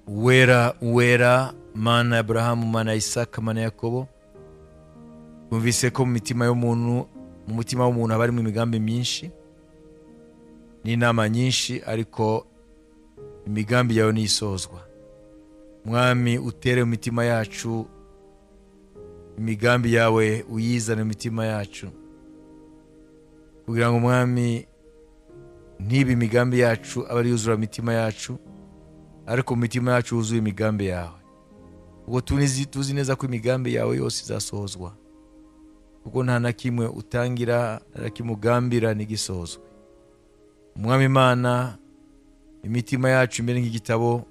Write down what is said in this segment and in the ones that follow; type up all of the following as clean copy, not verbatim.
Uwera, Uwera, Mana ya Aburahamu, Mana ya Isaka, Mana ya Yakobo, twumvise ko mu mitima y'umuntu, mu mutima w'umuntu haba harimo imigambi myinshi n'inama nyinshi, ariko imigambi yawe ntisozwa. Mwami, utere mu mitima yacu imigambi yawe, uyizane mu mitima yacu, kugira ngo Mwami ntibe imigambi yacu abe ari yuzura imitima yacu, ariko mu mitima yacu wuzuye imigambi yawe. Ubwo tuzi neza ko imigambi yawe yose izasohozwa, kuko nta na kimwe utangira, nta na kimwe ugambira ntigisohozwe. Mwami Imana, imitima yacu imere nk'igitabo,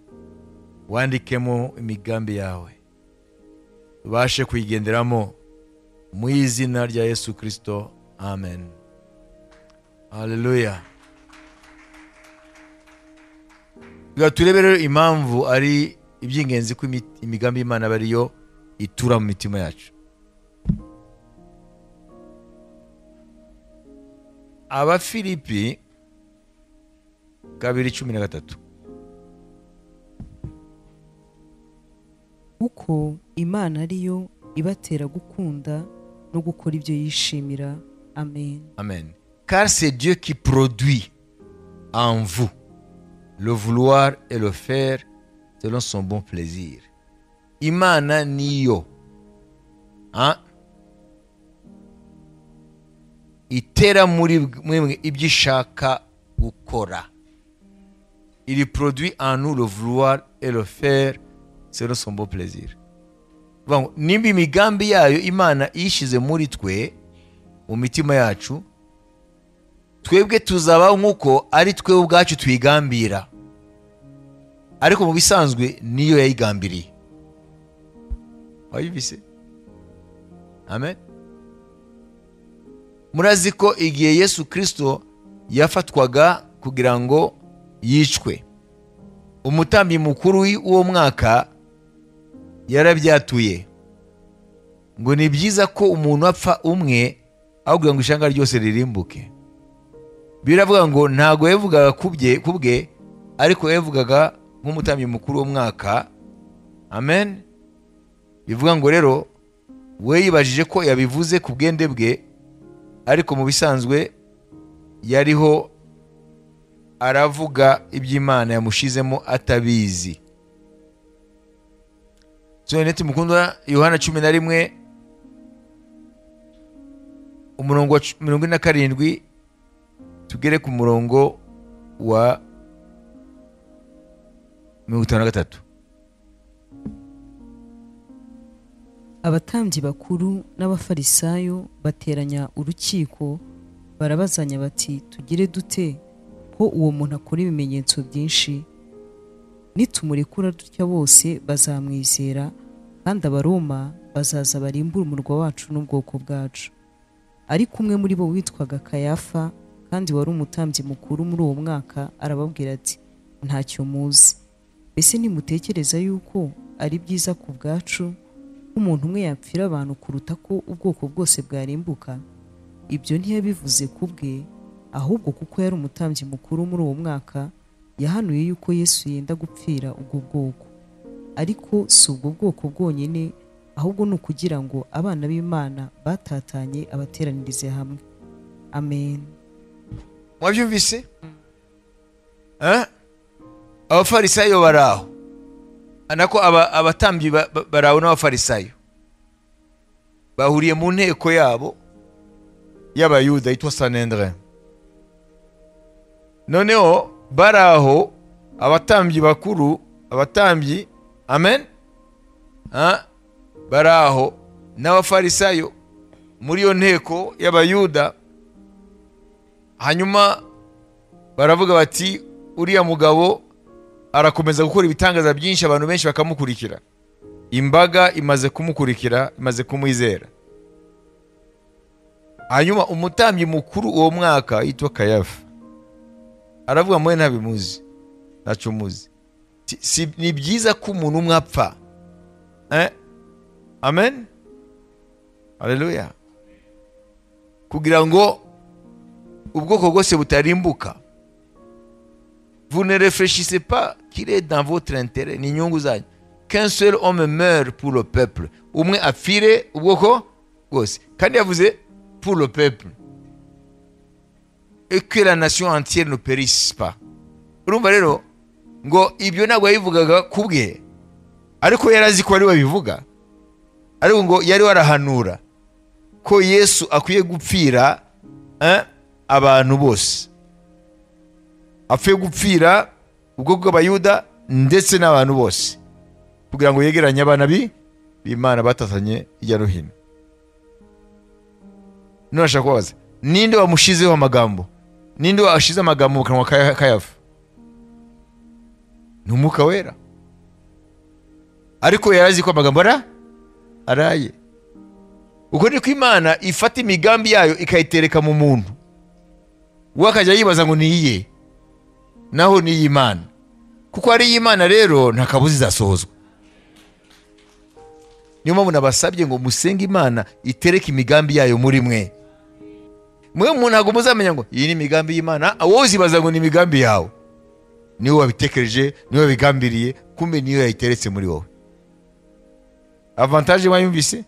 wandikemo imigambi yawe, tubashe kuyigenderamo mu izina rya Yesu Kristo, amen. Haleluya. Turebe rero impamvu ari iby'ingenzi ko imigambi y'Imana aba ariyo itura mu mitima yacu. Abafilipi 2:13. Kuko Imana ariyo ibatera gukunda no gukora ibyo yishimira. Amen. Amen. Car c'est Dieu qui produit en vous le vouloir et le faire selon son bon plaisir. Imana niyo itera muri mwe ibyo ishaka gukora. Il produit en nous le vouloir et le faire selon son bon plaisir. Bon, nimba imigambi yayo Imana ishize muri twe mu mitima yacu, twebwe tuzabaho nkuko ari twe ubwacu twigambira, ariko mu bisanzwe niyo yayigambiriye. Wayibise? Amen. Murazi ko igihe Yesu Kristo yafatwaga kugira ngo yicwe, umutambyi mukuru w'uwo mwaka yarabyatuye ngo ni byiza ko umuntu apfa umwe aho kugira ngo ishanga ryose ririmbuke. Biravuga ngo ntago yavugaga kubwe, ariko yavugaga nk'umutambyi mukuru w'umwaka. Amen. Bivuga ngo rero we yibajije ko yabivuze ku bwende bwe, ariko mu bisanzwe yariho aravuga iby'Imana yamushizemo atabizi. Neti mukundwa, Yohana 11 umurongo wa 47 tugere ku murongo wa 53. Abatambyi bakuru n'abafarisayo bateranya urukiko, barabazanya bati, tugire dute ko uwo muntu akora ibimenyetso byinshi? Nitumurekura dutya bose bazamwizera, kandi Abaroma bazaza barimbura umurwa wacu n'ubwoko bwacu. Ariko umwe muri bo witwaga Kayafa, kandi wari umutambyi mukuru muri uwo mwaka, arababwira ati, ntacyo muzi. Mbese ntimutekereza yuko ari byiza ku bwacu ko umuntu umwe yapfira abantu kuruta ko ubwoko bwose bwarimbuka? Ibyo ntiyabivuze ku bwe, ahubwo kuko yari umutambyi mukuru muri uwo mwaka, yahanuye yuko Yesu yenda gupfira ubwo bwoko. Ariko si ubwo bwoko bwonyine, ahubwo ni ukugira ngo abana b'Imana batatanye abateranirize hamwe. Amen. Mwabyumvise? Abafarisayo baraho, anako abatambyi baraho n'abafarisayo bahuriye mu nteko yabo y'Abayuda yitwa Sanhedrin. Noneho baraho abatambyi bakuru, abatambyi, amen, baraho n'abafarisayo muri iyo nteko y'Abayuda. Hanyuma baravuga bati, uriya mugabo arakomeza gukora ibitangaza byinshi, abantu benshi bakamukurikira, imbaga imaze kumukurikira, imaze kumwizera. Hanyuma umutambyi mukuru uwo mwaka yitwa Kayafa aravuga, mwe ntabimuzi, ntacyo muzi, ni byiza ko umuntu umwe apfa. Amen. Haleluya. Kugira ngo ubwoko bwose butarimbuka. Vous ne réfléchissez pas qu'il est dans votre intérêt, ni inyungu zanyu, qu'un seul homme meure pour le peuple, umwe apfire ubwoko bwose. Kandi yavuze pour le peuple, et que la nation entière ne périsse pas. Urumva rero ngo ibyo ntabwo yabivugaga kubwe, ariko yari azi ko ari we bivuga, ariko ngo yari warahanura ko Yesu akwiye gupfira abantu bose, apfuye gupfira ubwoko bw'Abayuda ndetse n'abantu bose, kugira ngo yegeranye abana b'Imana batatanye hirya no hino. None ashaka kubabaza, ninde wamushizeho amagambo? Ninde washize amagambo mu kanwa ka Kayafa? Ni Umwuka Wera. Ariko yari azi ko amagambo araye. Uko niko Imana ifata imigambi yayo ikayitereka mu muntu, we akajya yibaza ngo ni iye, naho ni iy'Imana. Kuko ari iy'Imana rero nta kabuza izasohozwa. Niyo mpamvu nabasabye ngo musenge Imana itereke imigambi yayo muri mwe. Mwe umuntu ntabwo muzamenya ngo iyi ni imigambi y'Imana, wowe uzibaza ngo ni imigambi yawe. Niwe wabitekereje, niwe wabigambiriye, kumbe niyo yayiteretse muri wowe. Avantage mwayumvise?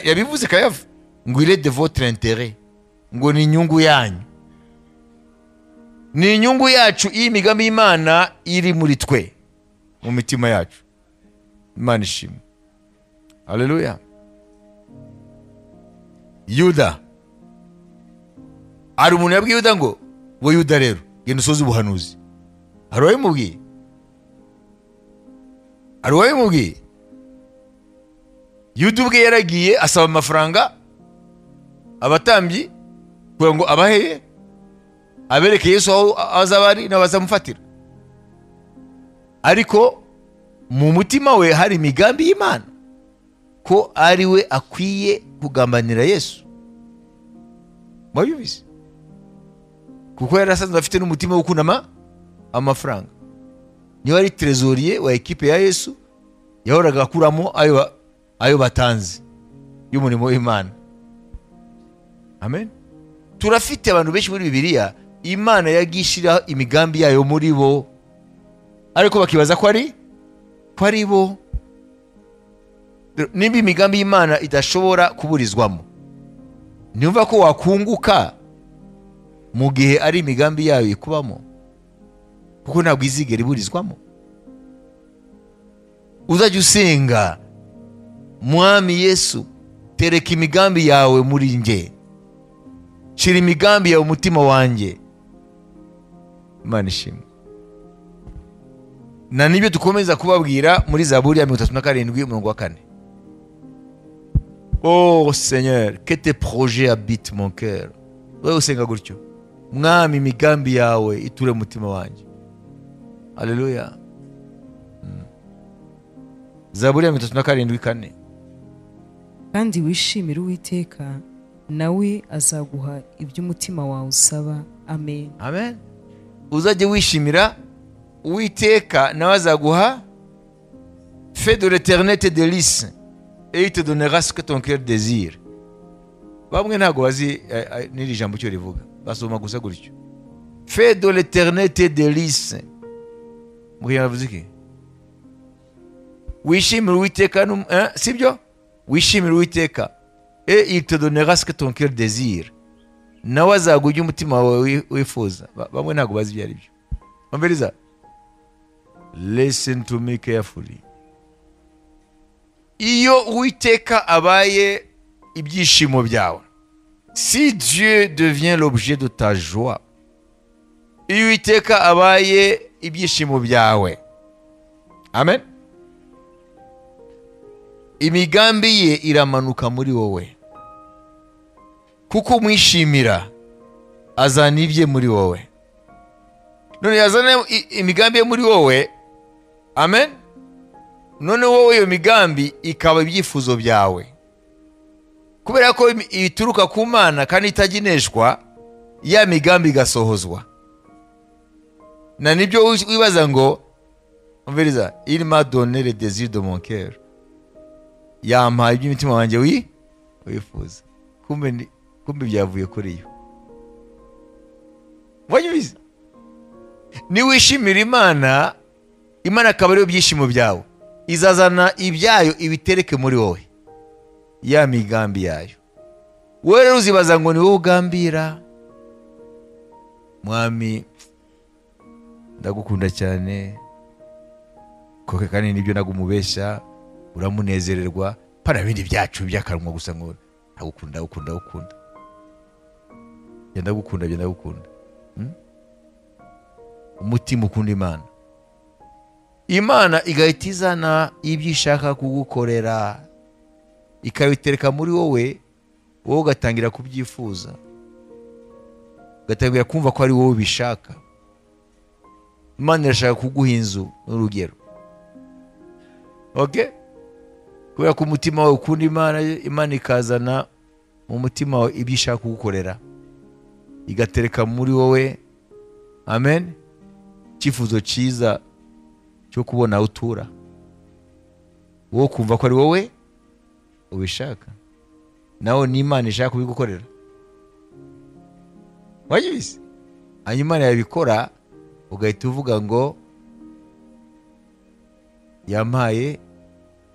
Yabivuze Kayafa ngo il est de votre intérêt, ngo ni inyungu yanyu, ni inyungu yacu iyi migambi y'Imana iri muri twe, mu mitima yacu. Imana ishimwe. Haleluya. Yuda, hari umuntu yabwiye Yuda ngo we Yuda rero genda usoze ubuhanuzi. Hari uwabimubwiye? Hari uwabimubwiye? Yuda ubwe yaragiye asaba amafaranga abatambyi kugira ngo abaheye, abereke Yesu aho azaba ari n'abazamufatira. Ariko mu mutima we hari imigambi y'Imana ko ari we akwiye kugambanira Yesu. Mwabyumvise? Kuko yari asanzwe afite n'umutima wo gukunda amafaranga. Niwe ari trésorier wa ekipe ya Yesu, yahoraga akuramo ayo batanze y'umurimo w'Imana. Amen. Turafite abantu benshi muri Bibiliya Imana yagishira imigambi yayo muri bo, ariko bakibaza ko ari bo. Nimba imigambi y'Imana idashobora kuburizwamo, niumva ko wakunguka mu gihe ari imigambi yayo ikubamo, kuko ntabwo izigera iburizwamo. Uzajya usenga, Mwami Yesu, tereka imigambi yawe muri nge, shira imigambi yawe umutima wanjye. Imana ishimwe. Na nibyo dukomeza kubabwira muri Zaburi ya 37 umurongo wa 4. Oh Seigneur, que tes projets habitent mon cœur. Wewe usenga gutyo, Mwami imigambi yawe iture umutima wanjye. Haleluya. Zaburi ya 37:4. Kandi wishimire Uwiteka, nawe azaguha ibyo umutima wawe usaba. Amen. Amen. Uzajye wishimira Uwiteka, nawe azaguha. Fais de l'Éternel tes délices et il te donnera ce que ton cœur désire. Bamwe ntabwo bazi n'iri jambo cyo rivuga, basoma gusa gutyo. Fais de l'Éternel tes délices. Muyavuze iki? Wishimire Uwiteka, sibyo? Wishimire Uwiteka et il te donnera ce que ton cœur désire. Nawe azaguha ibyo umutima wawe wifuza. Bamwe ntabwo bazi ibyo ari byo. Umviriza. Listen to me carefully. Iyo Uwiteka abaye ibyishimo byawe, si Dieu devient l'objet de ta joie, iyo Uwiteka abaye ibyishimo byawe, amen, imigambi ye iramanuka muri wowe, kuko umwishimira azana ibye muri wowe. None yazana imigambi ye muri wowe, amen, none wowe iyo migambi ikaba ibyifuzo byawe, kubera ko ituruka ku Mana kandi itagineshwa, ya migambi igasohozwa. Na nibyo wibaza ngo umviriza, il m'a donné le désir de mon cœur, yampaye ibyo imitima wanjye wifuza. Kumbe byavuye kuri yo. Wabyumvise? Niwishimira Imana, Imana akaba ariyo byishimo byawe, izazana ibyayo ibitereke muri wowe, ya migambi yayo. Wowe rero uzibaza ngo ni wowe ugambira. Mwami, ndagukunda cyane, koko kandi nibyo nagumubeshya, uramunezererwa, pana bindi byacu by'akanwa gusa ngo ndagukunda, ndagukunda, ndagukunda, ndagukunda, ndagukunda. Umutima ukunda Imana, Imana igahita izana ibyo ishaka kugukorera, ikabitereka muri wowe, wowe ugatangira kubyifuza, ugatangira kumva ko ari wowe ubishaka. Imana irashaka kuguha inzu n'urugero, okay? Kubera ko umutima wawe ukunda Imana, Imana ikazana mu mutima wawe ibyo ishaka kugukorera, igatereka muri wowe, amen, icyifuzo cyiza cyo kubona aho utura, wowe kumva ko ari wowe ubishaka, nawe ni Imana ishaka kubigukorera. Wabyumvise? Hanyuma Imana yabikora, ugahita uvuga ngo yampaye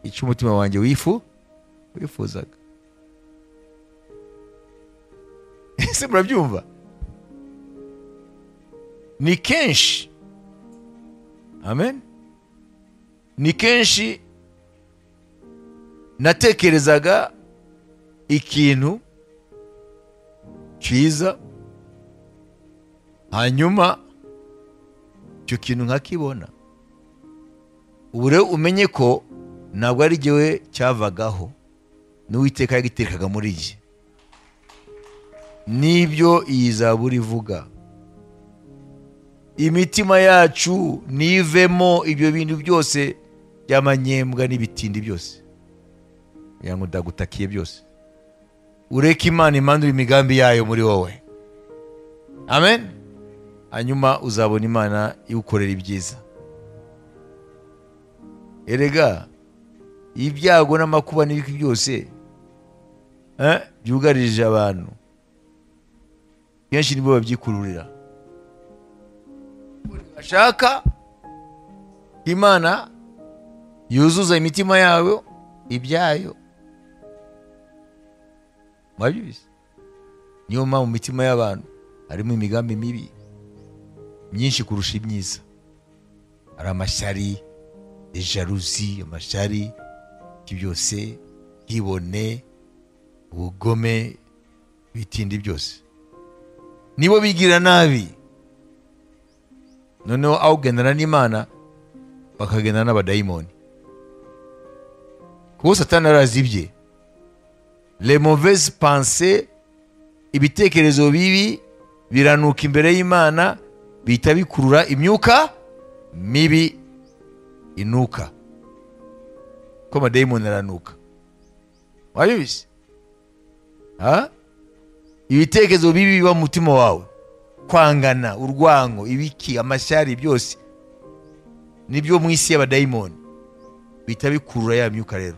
icyo umutima wanjye wifuzaga. Ese murabyumva? Ni kenshi, amen, ni kenshi natekerezaga ikintu cyiza, hanyuma icyo kintu nkakibona. Ubu rero umenye ko ntabwo ari jyewe cyavagaho, n'Uwiteka yagiterekaga muri jye. Nibyo iyi zaburi ivuga. Imitima yacu nivemo ibyo bintu byose by'amanyembwa n'ibitindi byose, yangu ndagutakiye byose. Ureke Imana imandura imigambi yayo muri wowe, amen. Hanyuma uzabona Imana igukorera ibyiza. Erega ibyago n'amakuba n'ibiki byose byugarije abantu, kenshi nibo babyikururira. Bashaka Imana yuzuza imitima yabo ibyayo. Mwabyumvise? Niyo mpamvu mu mitima y'abantu harimo imigambi mibi myinshi kurusha imyiza. Hari amashyari, jalousie, amashyari, byose, hibone, ubugome, bitindi byose. Nibo bigira nabi. Noneho aho kugendana n'Imana bakagendana n'abadayimoni. Kuko Satani arazibye. Les mauvaises pensées, ibitekerezo bibi biranuka imbere y'Imana, bihita bikurura imyuka mibi inuka. Ko amadayimoni aranuka. Wabyumvise? Ha? Ibitekerezo bibi biba mu mutima wawe, kwangana, urwango, ibiki, amashyari, byose nibyo mu isi y'abadayimoni, bihita bikurura ya myuka. Rero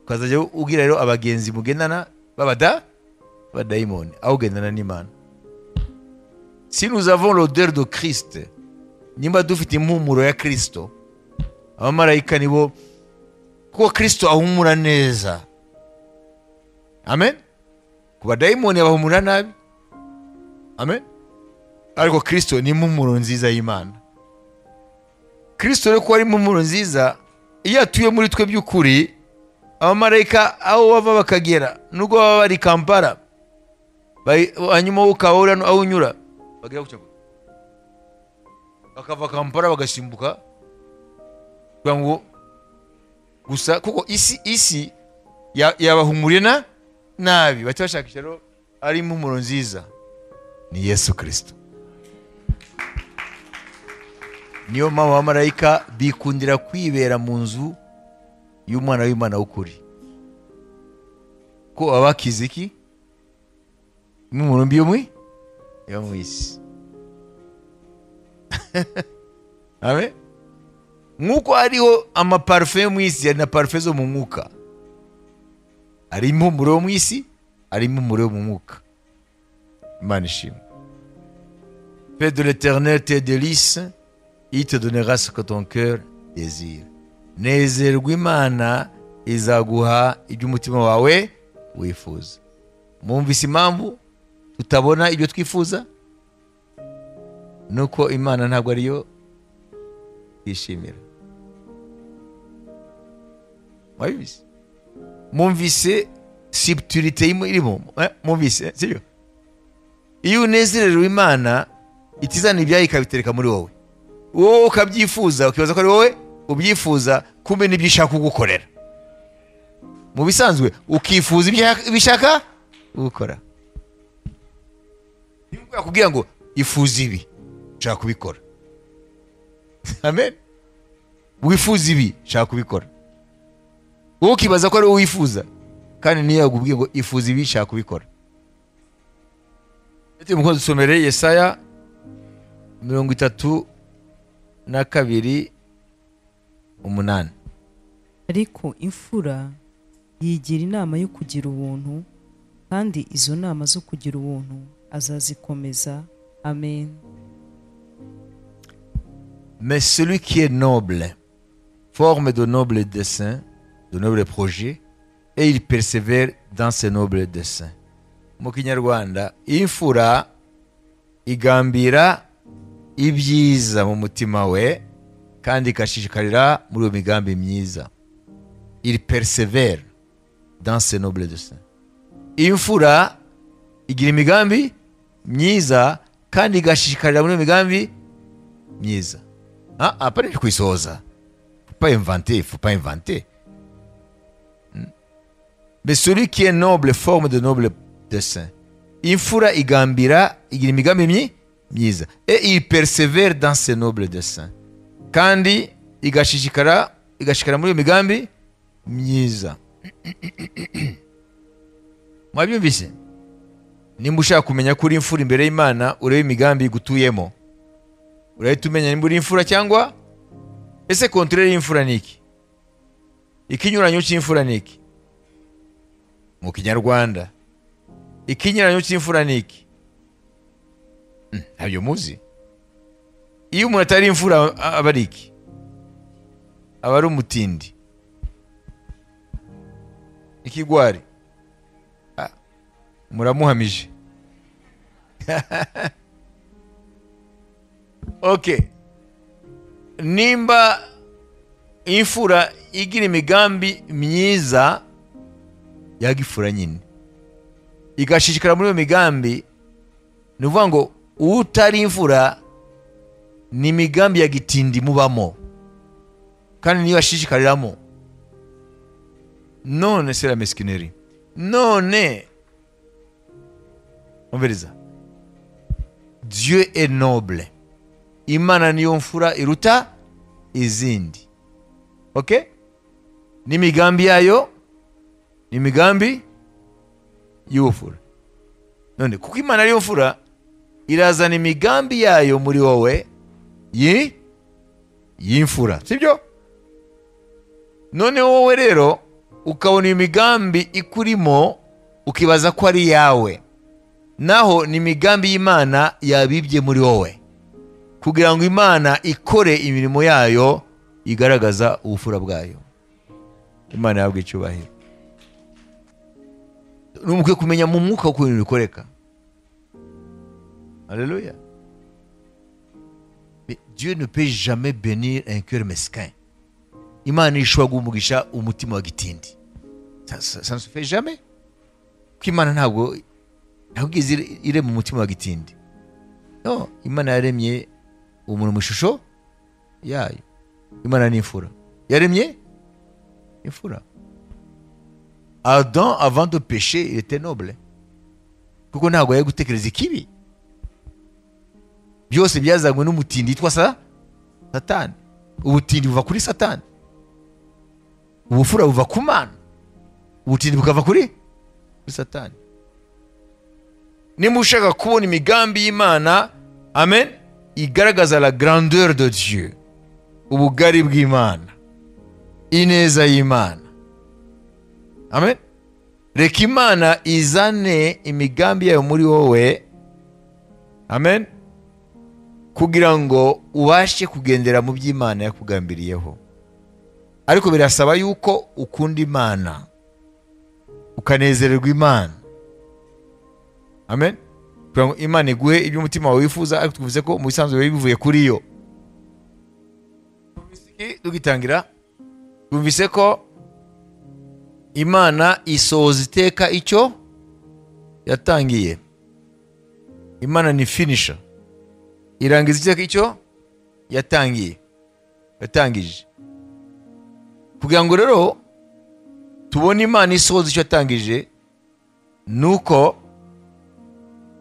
ukazajya ugira rero abagenzi mugendana b'abadayimoni, aho ugendana n'Imana. Si nous avons l'odeur de Christ, nimba dufite impumuro ya Kristo, abamarayika nibo, kuko Kristo ahumura neza, amen. Ku badayimoni abahumura nabi, amen. Ariko Kristo ni impumuro nziza y'Imana. Kristo rero ko ari impumuro nziza, iyo atuye muri twe by'ukuri, abamarayika aho bava bakagera, nubwo baba bari Kampala, hanyuma wowe ukaba uri aho unyura, bagira gutya, bakava Kampala bagasimbuka, kugira ngo gusa kuko isi yabahumuriye na nabi, baca bashakisha rero ari impumuro nziza, ni Yesu Kristo. Niyo mpamvu abamarayika bikundira kwibera mu nzu y'umwana w'Imana w'ukuri, ko abakize iki impumuro mbi yo mu isi. Amen. Nk'uko hariho amaparufe yo mu isi, hari na parufe zo mu mwuka. Hari impumuro yo mu isi, hari impumuro yo mu mwuka. Imana ishimwe. Fais de l'Éternel tes délices, il te donnera ce que ton cœur désire. Nezerwa Imana izaguha ibyo umutima wawe wifuza. Mwumvise impamvu tutabona ibyo twifuza? Nuko Imana ntabwo ariyo twishimira. Mwabibise? Mwumvise subtilité irimo? Mwumvise, sibyo? Iyo unezerewe Imana itizana ibyayo ikabitereka muri wowe, wowe ukabyifuza, ukibaza ko ari wowe ubyifuza, kumbe nibyo ishaka kugukorera. Mu bisanzwe ukifuza ibyo bishaka gukora. Niba yakubwira ngo ifuza ibi, shaka kubikora. Amen. Wifuza ibi, shaka kubikora. Wowe ukibaza ko ari wowe wifuza, kandi niyo yakubwiye ngo ifuza ibi, shaka kubikora. Ati mukozi somere Yesaya 32:8. Ariko imfura yigira inama yo kugira ubuntu, kandi izo nama zo kugira ubuntu azazikomeza. Amen. Mais celui qui est noble forme de nobles desseins, de nobles projets, et il persévère dans ses nobles desseins. Mu Kinyarwanda, imfura igambira ibyiza mu mutima we kandi ikashishikarira muri iyo migambi myiza. Il persévère dans ses nobles desseins. Imfura igira imigambi myiza kandi igashishikarira muri iyo migambi myiza. Ah, apana kuisoza. Faut pas inventer, faut pas inventer. Mais celui qui est noble forme de nobles desseins. Imfura igambira igira imigambi myiza et il persévère dans ses nobles desseins. Kandi igashishikara muri iyo migambi myiza. Mwabyumvise? Nimba ushaka kumenya ko uri imfura imbere y'Imana, urebe imigambi igutuyemo. Urahita umenya nimba uri imfura cyangwa ese contraire y'imfura ni iki? Ikinyuranyo cy'imfura ni iki? Mu Kinyarwanda ikinyuranyo cy'imfura ni iki? Ntabyo muzi. Iyo umuntu atari imfura aba ari iki? Aba ari umutindi, ikigwari. Muramuhamije. Okay. Nimba imfura igira imigambi myiza yagifura nyine, igashishikara muri iyo migambi, ni ukuvuga ngo utari imfura ni imigambi ya gitindi mubamo kandi niyo ashishikariramo. None c'est la mesquinerie. None umviriza, Dieu est noble. Imana niyo mfura iruta izindi. Okay? N'imigambi yayo ni imigambi y'ubufura. None kuko Imana ariyo mfura, irazana imigambi yayo muri wowe y'imfura, sibyo? None wowe rero ukabona imigambi ikurimo ukibaza ko ari yawe, naho ni imigambi y'Imana yabibye muri wowe kugira ngo Imana ikore imirimo yayo igaragaza ubufura bwayo. Imana yabwe icyubahiro. Numukwiye kumenya mu mwuka uko ibintu bikoreka. Alléluia. Mais Dieu ne peut jamais bénir un cœur mesquin. Imana ishobora guha umutima wa gitindi. Ça ne se fait jamais. Kuko Imana ntabwo igeze irema umutima wa gitindi. No, Imana yaremye umuntu mu ishusho yayo. Imana ni imfura. Yaremye imfura. Adam, avant de pécher, il était noble. Kuko ntabwo yari gutekereza ikibi. Byose byazanywe n'umutindi yitwa Satani. Ubutindi buva kuri Satani. Ubufura buva ku Mana. Ubutindi bukava kuri Satani. Nimba ushaka kubona imigambi y'Imana, amen, igaragaza la grandeur de Dieu, ubugari bw'Imana, ineza y'Imana. Amen. Reka Imana izane imigambi yayo muri wowe. Amen. Kugira ngo ubashe kugendera mu by'Imana yakugambiriyeho. Ariko birasaba yuko ukunda Imana, ukanezererwa Imana. Amen. Kugira ngo Imana iguhe ibyo umutima wawe wifuza, ariko tuvuze ko mu bisanzwe bivuye kuri yo. Tugitangira twumvise ko Imana isohoza iteka icyo yatangiye. Imana ni finisher, irangiza iteka icyo yatangiye, yatangije. Kugira ngo rero tubone Imana isohoza icyo yatangije, nuko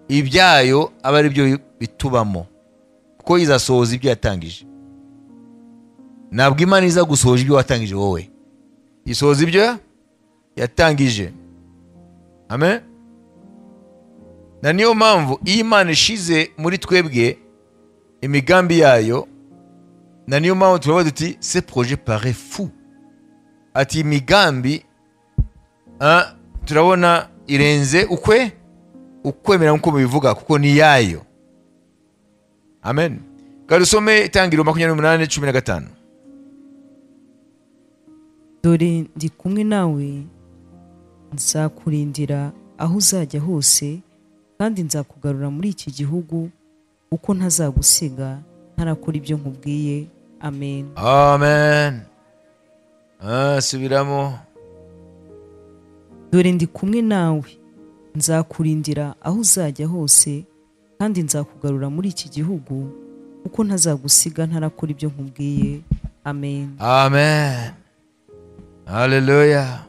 ibyayo aba ari byo bitubamo, kuko izasohoza ibyo yatangije. Ntabwo Imana iza gusohoza ibyo watangije wowe, isohoza ibyo yatangije. Amen. Na niyo mpamvu iyo Imana ishize muri twebwe imigambi yayo, na niyo mpamvu turavuga duti ce projet paraît fou. Ati imigambi turabona irenze ukwe ukwemera nkuko mubivuga, kuko ni yayo. Amen. Kadusome Itangiriro 28:15. Dore ndi kumwe nawe, nzakurindira aho uzajya hose, kandi nzakugarura muri iki gihugu, uko ntazagusiga ntarakora ibyo nkubwiye. Amen. Amen. Subiramo. Dore ndi kumwe nawe, nzakurindira aho uzajya hose, kandi nzakugarura muri iki gihugu, uko ntazagusiga ntarakora ibyo nkubwiye. Amen. Amen. Hallelujah.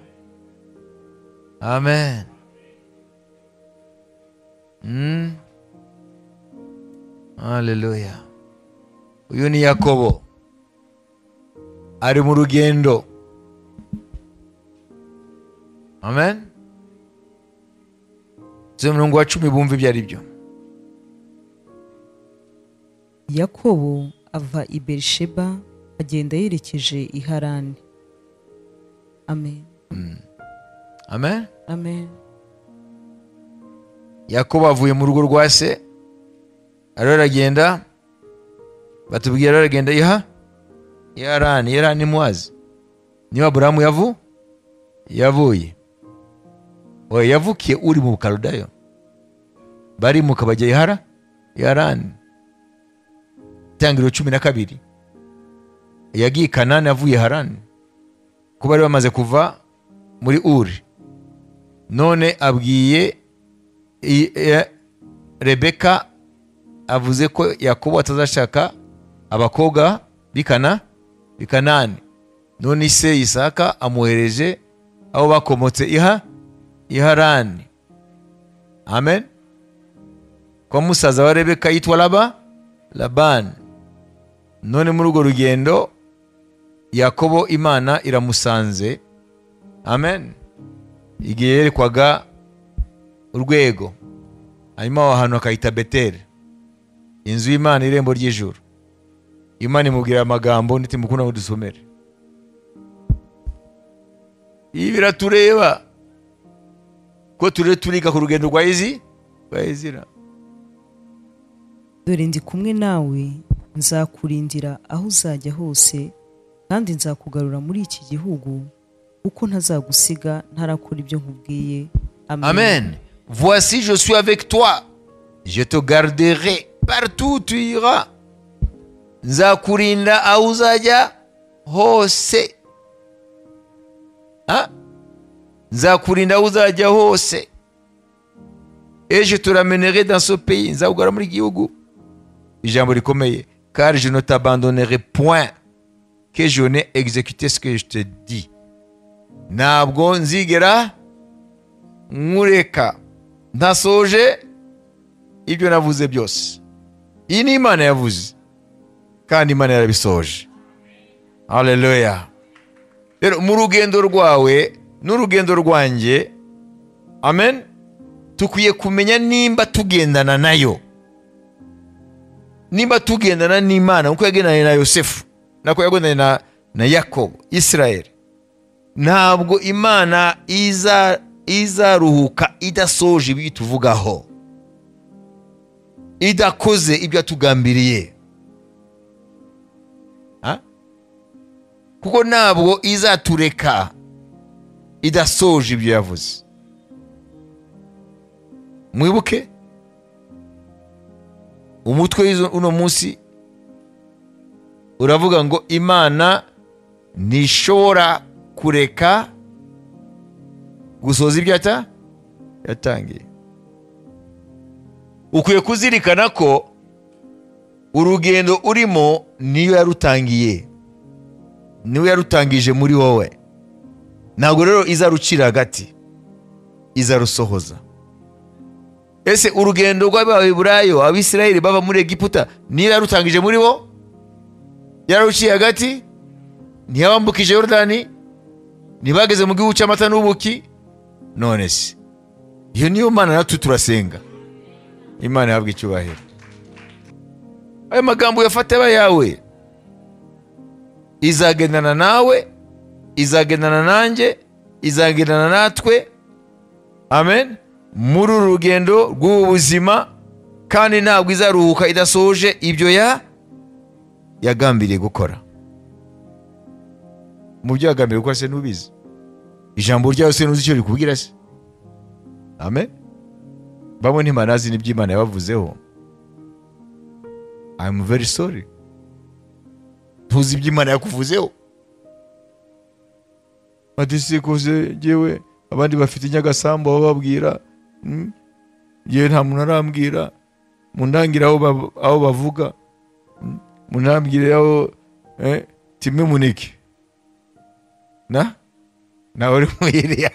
Amen. Hallelujah. Uyu ni Yakobo ari mu rugendo. Amen. Umurongo wa 10 bumva ibyo ari byo. Yakobo ava i Berisheba agenda yerekeje i Harani. Amen. Amen. Amen. Yakobo avuye mu rugo rwa se, aragenda, batubwira aragenda iha Harani. Harani muwazi niba Aburahamu yavuye. Oya, yavukiye uri mu Bukaludayo, barimuka bajya Harani. Itangiriro 12 yagiye Kanani avuye Harani, kuba bari bamaze kuva muri Uri. None abwiye Rebeka, avuze ko Yakobo atazashaka abakobwa b'Ikanani. None se Isaka amuhereje aho bakomotse iha Harani. Amen. Kwa musaza wa Rebeka yitwa Labani. None muri urwo rugendo Yakobo Imana iramusanze. Amen. Igihe yerekwaga urwego, hanyuma aho hantu akahita Beteli, inzu y'Imana, irembo ry'ijuru. Imana imubwira amagambo nitimukunda ngo dusomere. Ibi biratureba ko ture turiga ku rugendo rwa Ezira. Dore ndi kumwe nawe, nzakurindira aho uzajya hose, kandi nzakugarura muri iki gihugu, uko ntazagusiga ntarakora ibyo nkubwiye. Amen. Amen. Voici, je suis avec toi, je te garderai partout où tu iras. Nzakurinda aho uzajya hose. Nzakurinda aho uzajya hose. Et je te ramènerai dans ce pays. Nzakugarura muri gihugu. Ijambo rikomeye. Car je ne t'abandonnerai point que je n'ai exécuté ce que je te dis. Ntabwo nzigera nkureka ntasoje ibyo navuze byose. Iyi ni Imana yavuze, kandi Imana yarabisoje. Haleluya. Rero mu rugendo rwawe n'urugendo rwanjye, amen, tukwiye kumenya nimba tugendana nayo, nimba tugendana n'Imana nkuko yagendanye na Yosefu, nako yagendanye na Yakobo, Israel. Ntabwo Imana izaruhuka idasoje ibyo tuvugaho, idakoze ibyo tugambiriye. Kuko ntabwo izatureka idasoje ibyo yavuze. Mwibuke umutwe uno munsi uravuga ngo Imana ntishobora kureka gusoza ibyo yatangiye. Ukwiye kuzirikana ko urugendo urimo niyo yarutangiye, niyo yarutangije muri wowe. Ntabwo rero izarucira hagati, izarusohoza. Ese urugendo rw'Abaheburayo, Abisirayeli bava muri Egiputa, niyo yarutangije muri bo? Yararuciye hagati? Ntiyabambukije Yorodani? Ntibageze mu gihugu cy'amata n'ubuki? None se iyo niyo Mana natwe turasenga. Imana ihabwe icyubahiro. Ayo magambo uyafate aba yawe. Izagendana nawe, izagendana nanjye, izagendana natwe. Amen. Muri uru rugendo rw'ubu buzima, kandi ntabwo izaruhuka idasoje ibyo yagambiriye gukora. Mu byo yagambiriye gukora se ntubizi? Ijambo ryayo se ntuzi icyo rikubwira se? Amen. Bamwe ntibanazi n'ibyo Imana yabavuzeho. I'm very sorry. Ntuzi ibyo Imana yakuvuzeho. Ati sikuze jewe abandi bafite inyagasambu bababwira, yewe nta muntu arambwira, mundangira aho bavuga, munambwire aho timwe muniki na nawe uri muhiriya.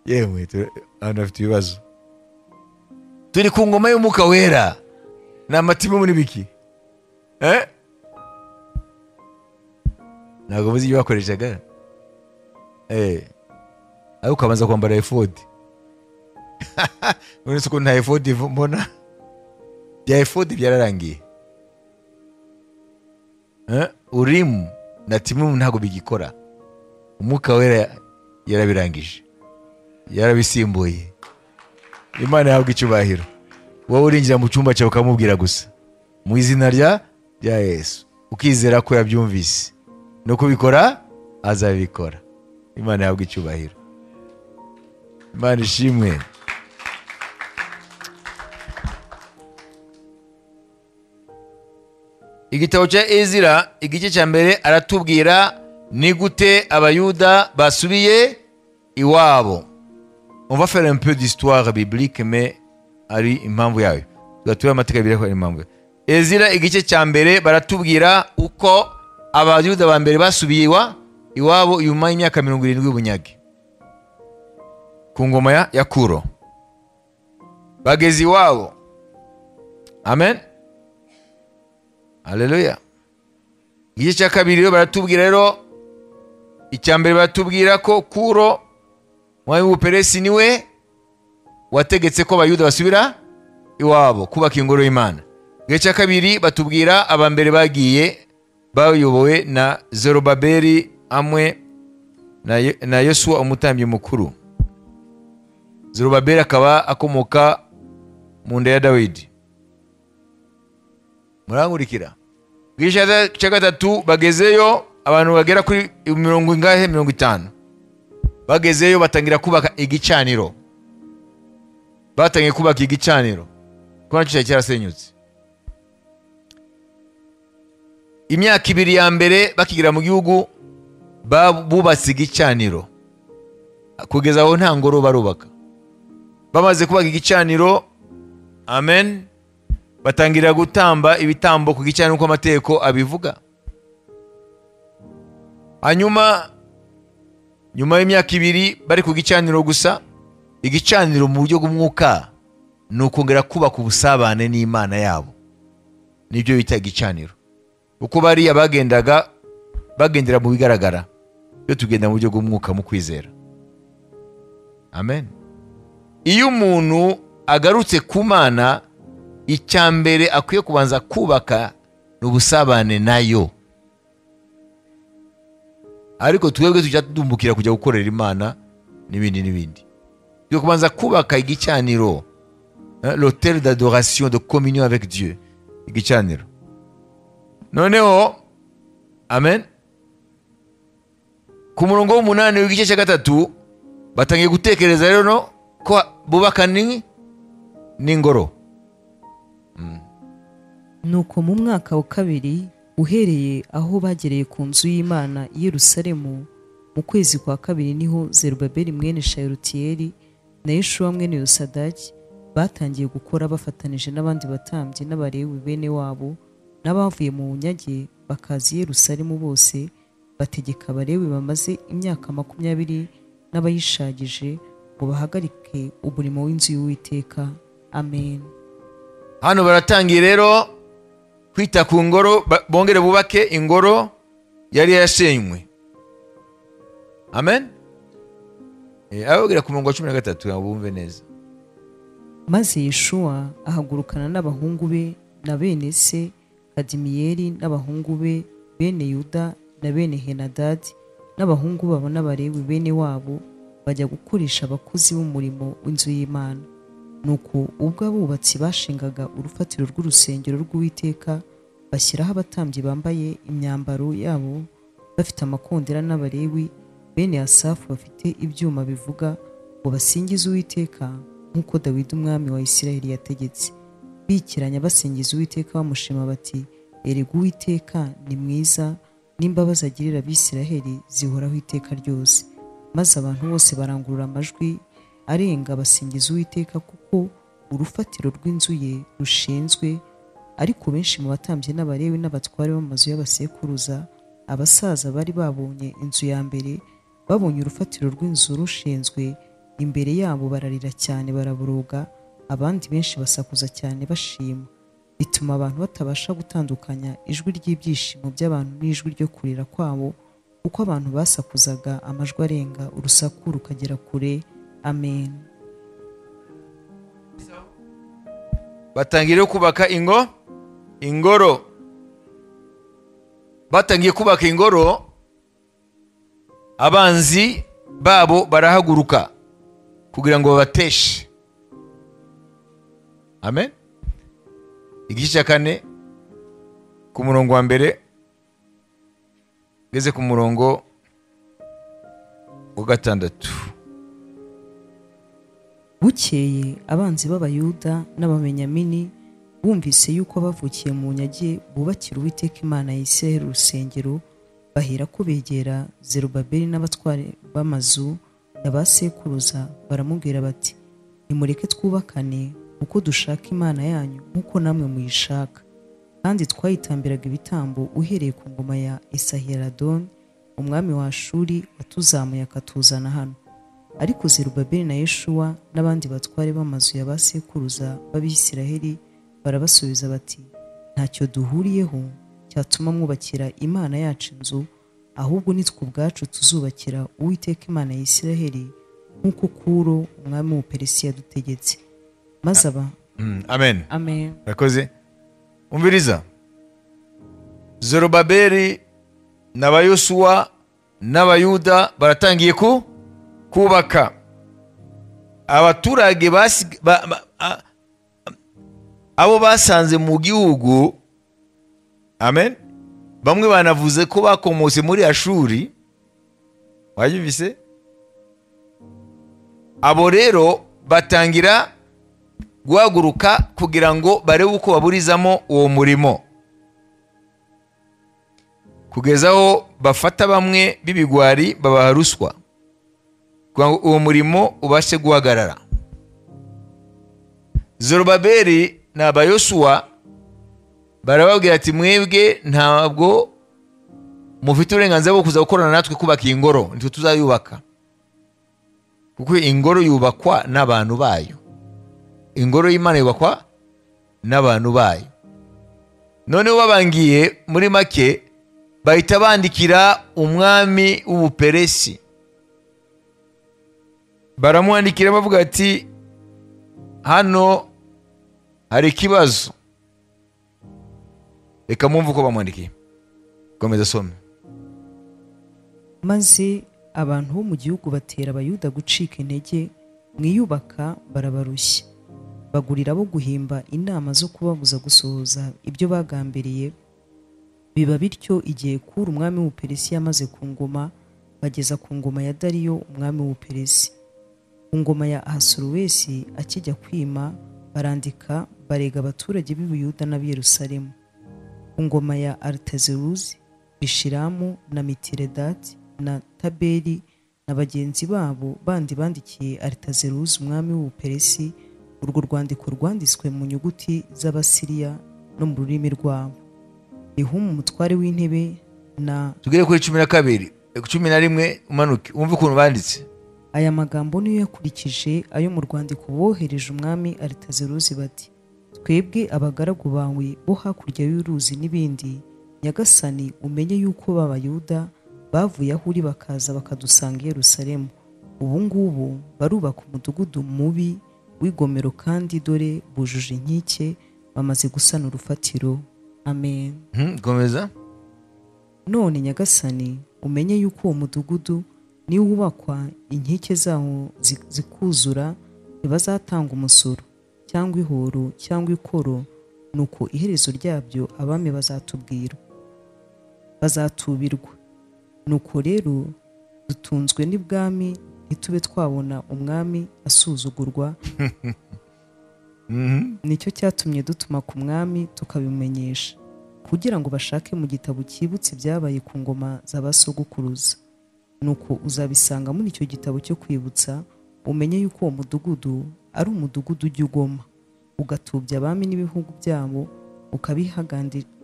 Yemwe abantu bafite ibibazo. Turi ku ngoma y'Umwuka Wera ni amatimu muri biki? Ntabwo muzi ibyo bakoreshaga. Ariko ukabanza kwambara efodi. Uretse ko nta efodi mbona, bya efodi byararangiye. Urimu na Timumu ntabwo bigikora. Umwuka Wera yarabirangije, yarabisimbuye. Imana ihabwe icyubahiro. Wowe urinjira mu cyumba cyawe ukamubwira gusa mu izina rya Yesu, ukizera ko yabyumvise no kubikora azabikora. Imana ihabwe icyubahiro. Imana ishimwe. Igitabo cya Ezira igice cya mbere aratubwira ni gute Abayuda basubiye iwabo. On va faire un peu d'histoire biblique, mais ari impamvu yayo. Tugatura amateka abiri ari impamvu. Ezira igice cya mbere baratubwira uko Abayuda ba mbere basubiye iwabo nyuma y'imyaka 70 y'ubunyage ku ngoma ya Kuro. Bageze iwabo. Amen. Haleluya. Igice cya kabiri rero baratubwira rero, icya mbere baratubwira ko Kuro mwami w'Ubuperesi niwe wategetse ko Abayuda basubira iwabo kubaka ingoro y'Imana. Igice cya kabiri batubwira abambere bagiye bayobowe na Zerubabeli hamwe na Yosuwa umutambyi mukuru. Zerubabeli akaba akomoka mu nda ya Dawidi. Murankurikira. Igice cya gatatu bagezeyo abantu bagera kuri 50. Bagezeyo batangira kubaka igicaniro. Batangiye kubaka igicaniro kuko nacyo cyarasenyutse. Imyaka ibiri ya mbere bakigira mu gihugu bubatse igicaniro, kugeza aho nta ngoro barubaka. Bamaze kubaka igicaniro, amen, batangira gutamba ibitambo ku gicaniro uko amategeko abivuga. Hanyuma nyuma y'imyaka ibiri bari ku gicaniro gusa. Igicaniro mu buryo bw'umwuka ni ukongera kubaka ubusabane n'Imana yabo, nibyo bita igicaniro. Uko bariya bagendaga bagendera mu bigaragara, iyo tugenda mu buryo bw'umwuka mu kwizera. Amen. Iyo umuntu agarutse ku Mana, icya mbere akwiye kubanza kubaka ni ubusabane nayo. Ariko twebwe tujya tudumbukira kujya gukorera Imana n'ibindi n'ibindi. Tujya kubanza kubaka igicaniro L'autel d'adoration, de communion avec Dieu, igicaniro. Noneho amen, ku murongo w'umunani w'igice cya 3 batangiye gutekereza rero no ko bubaka n'ingoro. Nuko mu mwaka wa 2 uhereye aho bagereye ku nzu y'Imana i Yerusalemu, mu kwezi kwa 2 niho Zerubabeli mwene Shayirutiyeli na Yeshuwa mwene Yosadaki batangiye gukora bafatanije n'abandi batambyi n'Abalewi bene wabo n'abavuye mu bunyage bakaza i Yerusalemu bose, bategeka Abalewi bamaze imyaka 20 n'abayishagije ngo bahagarike umurimo w'inzu y'Uwiteka. Amen. Hano baratangiye rero kwita ku ngoro, bongere bubake ingoro yari yashenywe. Amen. Ababwira ku murongo wa 13 ngo bumve neza. Maze Yeshuwa ahagurukana n'abahungu be na bene se Kadimiyeli n'abahungu be bene Yuda na bene Henadadi n'abahungu babo n'Abalewi bene wabo, bajya gukoresha abakozi b'umurimo w'inzu y'Imana. Nuko ubwo abubatsi bashingaga urufatiro rw'urusengero rw'Uwiteka, bashyiraho abatambyi bambaye imyambaro yabo bafite amakondera n'Abalewi bene Asafu bafite ibyuma bivuga ngo basingize Uwiteka nk'uko Dawidi umwami wa Isirayeli yategetse. Bikiranya basingiza Uwiteka bamushima bati: erega Uwiteka ni mwiza, n'imbabazi agirira Abisirayeli zihoraho iteka ryose. Maze abantu bose barangurura amajwi arenga basingiza Uwiteka, kuko urufatiro rw'inzu ye rushinzwe. Ariko benshi mu batambyi n'Abalewi n'abatware b'amazu y'abasekuruza, abasaza bari babonye inzu ya mbere, babonye urufatiro rw'inzu rushinzwe imbere yabo, bararira cyane baraboroga. Abandi benshi basakuza cyane bashima, bituma abantu batabasha gutandukanya ijwi ry'ibyishimo by'abantu n'ijwi ryo kurira kwabo, kuko abantu basakuzaga amajwi arenga, urusaku rukagera kure. Amen. Batangiye kubaka ingoro. Batangiye kubaka ingoro, abanzi babo barahaguruka kugira ngo babateshe. Amen. Igice cya 4 ku murongo wa 1 ngeze ku murongo wa 6. Bukeye abanzi b'Abayuda n'Ababenyamini bumvise yuko bavukiye mu nyage bubakira Uwiteka Imana ya Isirayeli urusengero, bahera ko begera Zerubabeli n'abatware b'amazu ya ba sekuruza, baramubwira bati: nimureke twubakane uko dushaka Imana yanyu nk'uko namwe muyishaka. Kandi twayitambiraga ibitambo uhereye ku ngoma ya Esahiradoni umwami wa Ashuri watuzamuye akatuzana hano. Ariko Zerubabeli na Yeshuwa n'abandi batware b'amazu ya ba sekuruza b'Abisirayeli barabasubiza bati: ntacyo duhuriyeho cyatuma mwubakira Imana yacu inzu, ahubwo nitwe ubwacu tuzubakira Uwiteka Imana ya Isirayeli nk'uko Kuro umwami w'Ubuperesi yadutegetse. Maze aba Amen. Amen. Rakoze. Umviriza. Zerubabeli n'Abayosuwa n'Abayuda baratangiye kubaka. Abaturage abo basanze mu gihugu, amen, bamwe banavuze ko bakomotse muri Ashuri. Wayumvise? Abo rero batangira guhaguruka kugira ngo barebe uko baburizamo uwo murimo, kugeza aho bafata bamwe b'ibigwari babaha ruswa kugira ngo uwo murimo ubashe guhagarara. Zerubabeli n'Abayosuwa barababwira ati: mwebwe ntabwo mufite uburenganzira bwo kuza gukorana natwe kubaka iyi ngoro, nitwe tuzayubaka, kuko ingoro yubakwa n'abantu bayo. Ingoro y'Imana yubakwa n'abantu bayo. Noneho babangiye muri make bahita bandikira umwami w'Ubuperesi, baramwandikira bavuga ati: hano hari ikibazo. Reka mwumve uko bamwandikiye. Komeza some. Maze abantu bo mu gihugu batera Abayuda gucika intege mwiyubaka, barabarushya. Bagurira bo guhimba inama zo kubabuza gusohoza ibyo bagambiriye. Biba bityo igihe Kuro umwami w'Ubuperesi yamaze ku ngoma, bageza ku ngoma ya Dariyo umwami w'Ubuperesi. Ku ngoma ya Ahasuruwesi akijya kwima, barandika barega abaturage b'i Buyuda n'ab'i Yerusalemu. Ku ngoma ya Aritazeruzi, Bishiramu na Mitiredati na Tabeli na bagenzi babo bandi bandikiye Aritazeruzi umwami w'Ubuperesi urwo rwandiko rwanditswe mu nyuguti z'Abasiriya no mu rurimi rwabo. Rehumu umutware w'intebe na Tugere kuri 12, 11 umanuke wumve ukuntu banditse. Aya magambo niyo yakurikije ayo mu rwandiko bohereje umwami Aritazeruzi bati: twebwe abagaragu bawe bo hakurya y'uruzi n'ibindi, Nyagasani, umenye yuko b'Abayuda bavuye aho uri bakaza bakadusanga i Yerusalemu. Ubu ngubu barubaka umudugudu mubi w'igomero, kandi dore bujuje inkike, bamaze gusana urufatiro. Amen. Komeza. None Nyagasani, umenye yuko uwo mudugudu niwubakwa inkike zawo zikuzura, ntibazatanga umusoro cyangwa ihoro cyangwa ikoro, nuko iherezo ryabyo abami bazatubwira, bazatubirwa. Nuko rero dutunzwe n'ibwami, ntitube twabona umwami asuzugurwa. Nicyo cyatumye dutuma ku mwami tukabimenyesha, kugira ngo bashake mu gitabo cyibutse ibyabaye ku ngoma z'abasogokuruza. Nuko uzabisanga muri icyo gitabo cyo kwibutsa, umenye yuko uwo mudugudu ari umudugudu ujya ugoma, ugatubya abami n'ibihugu byabo,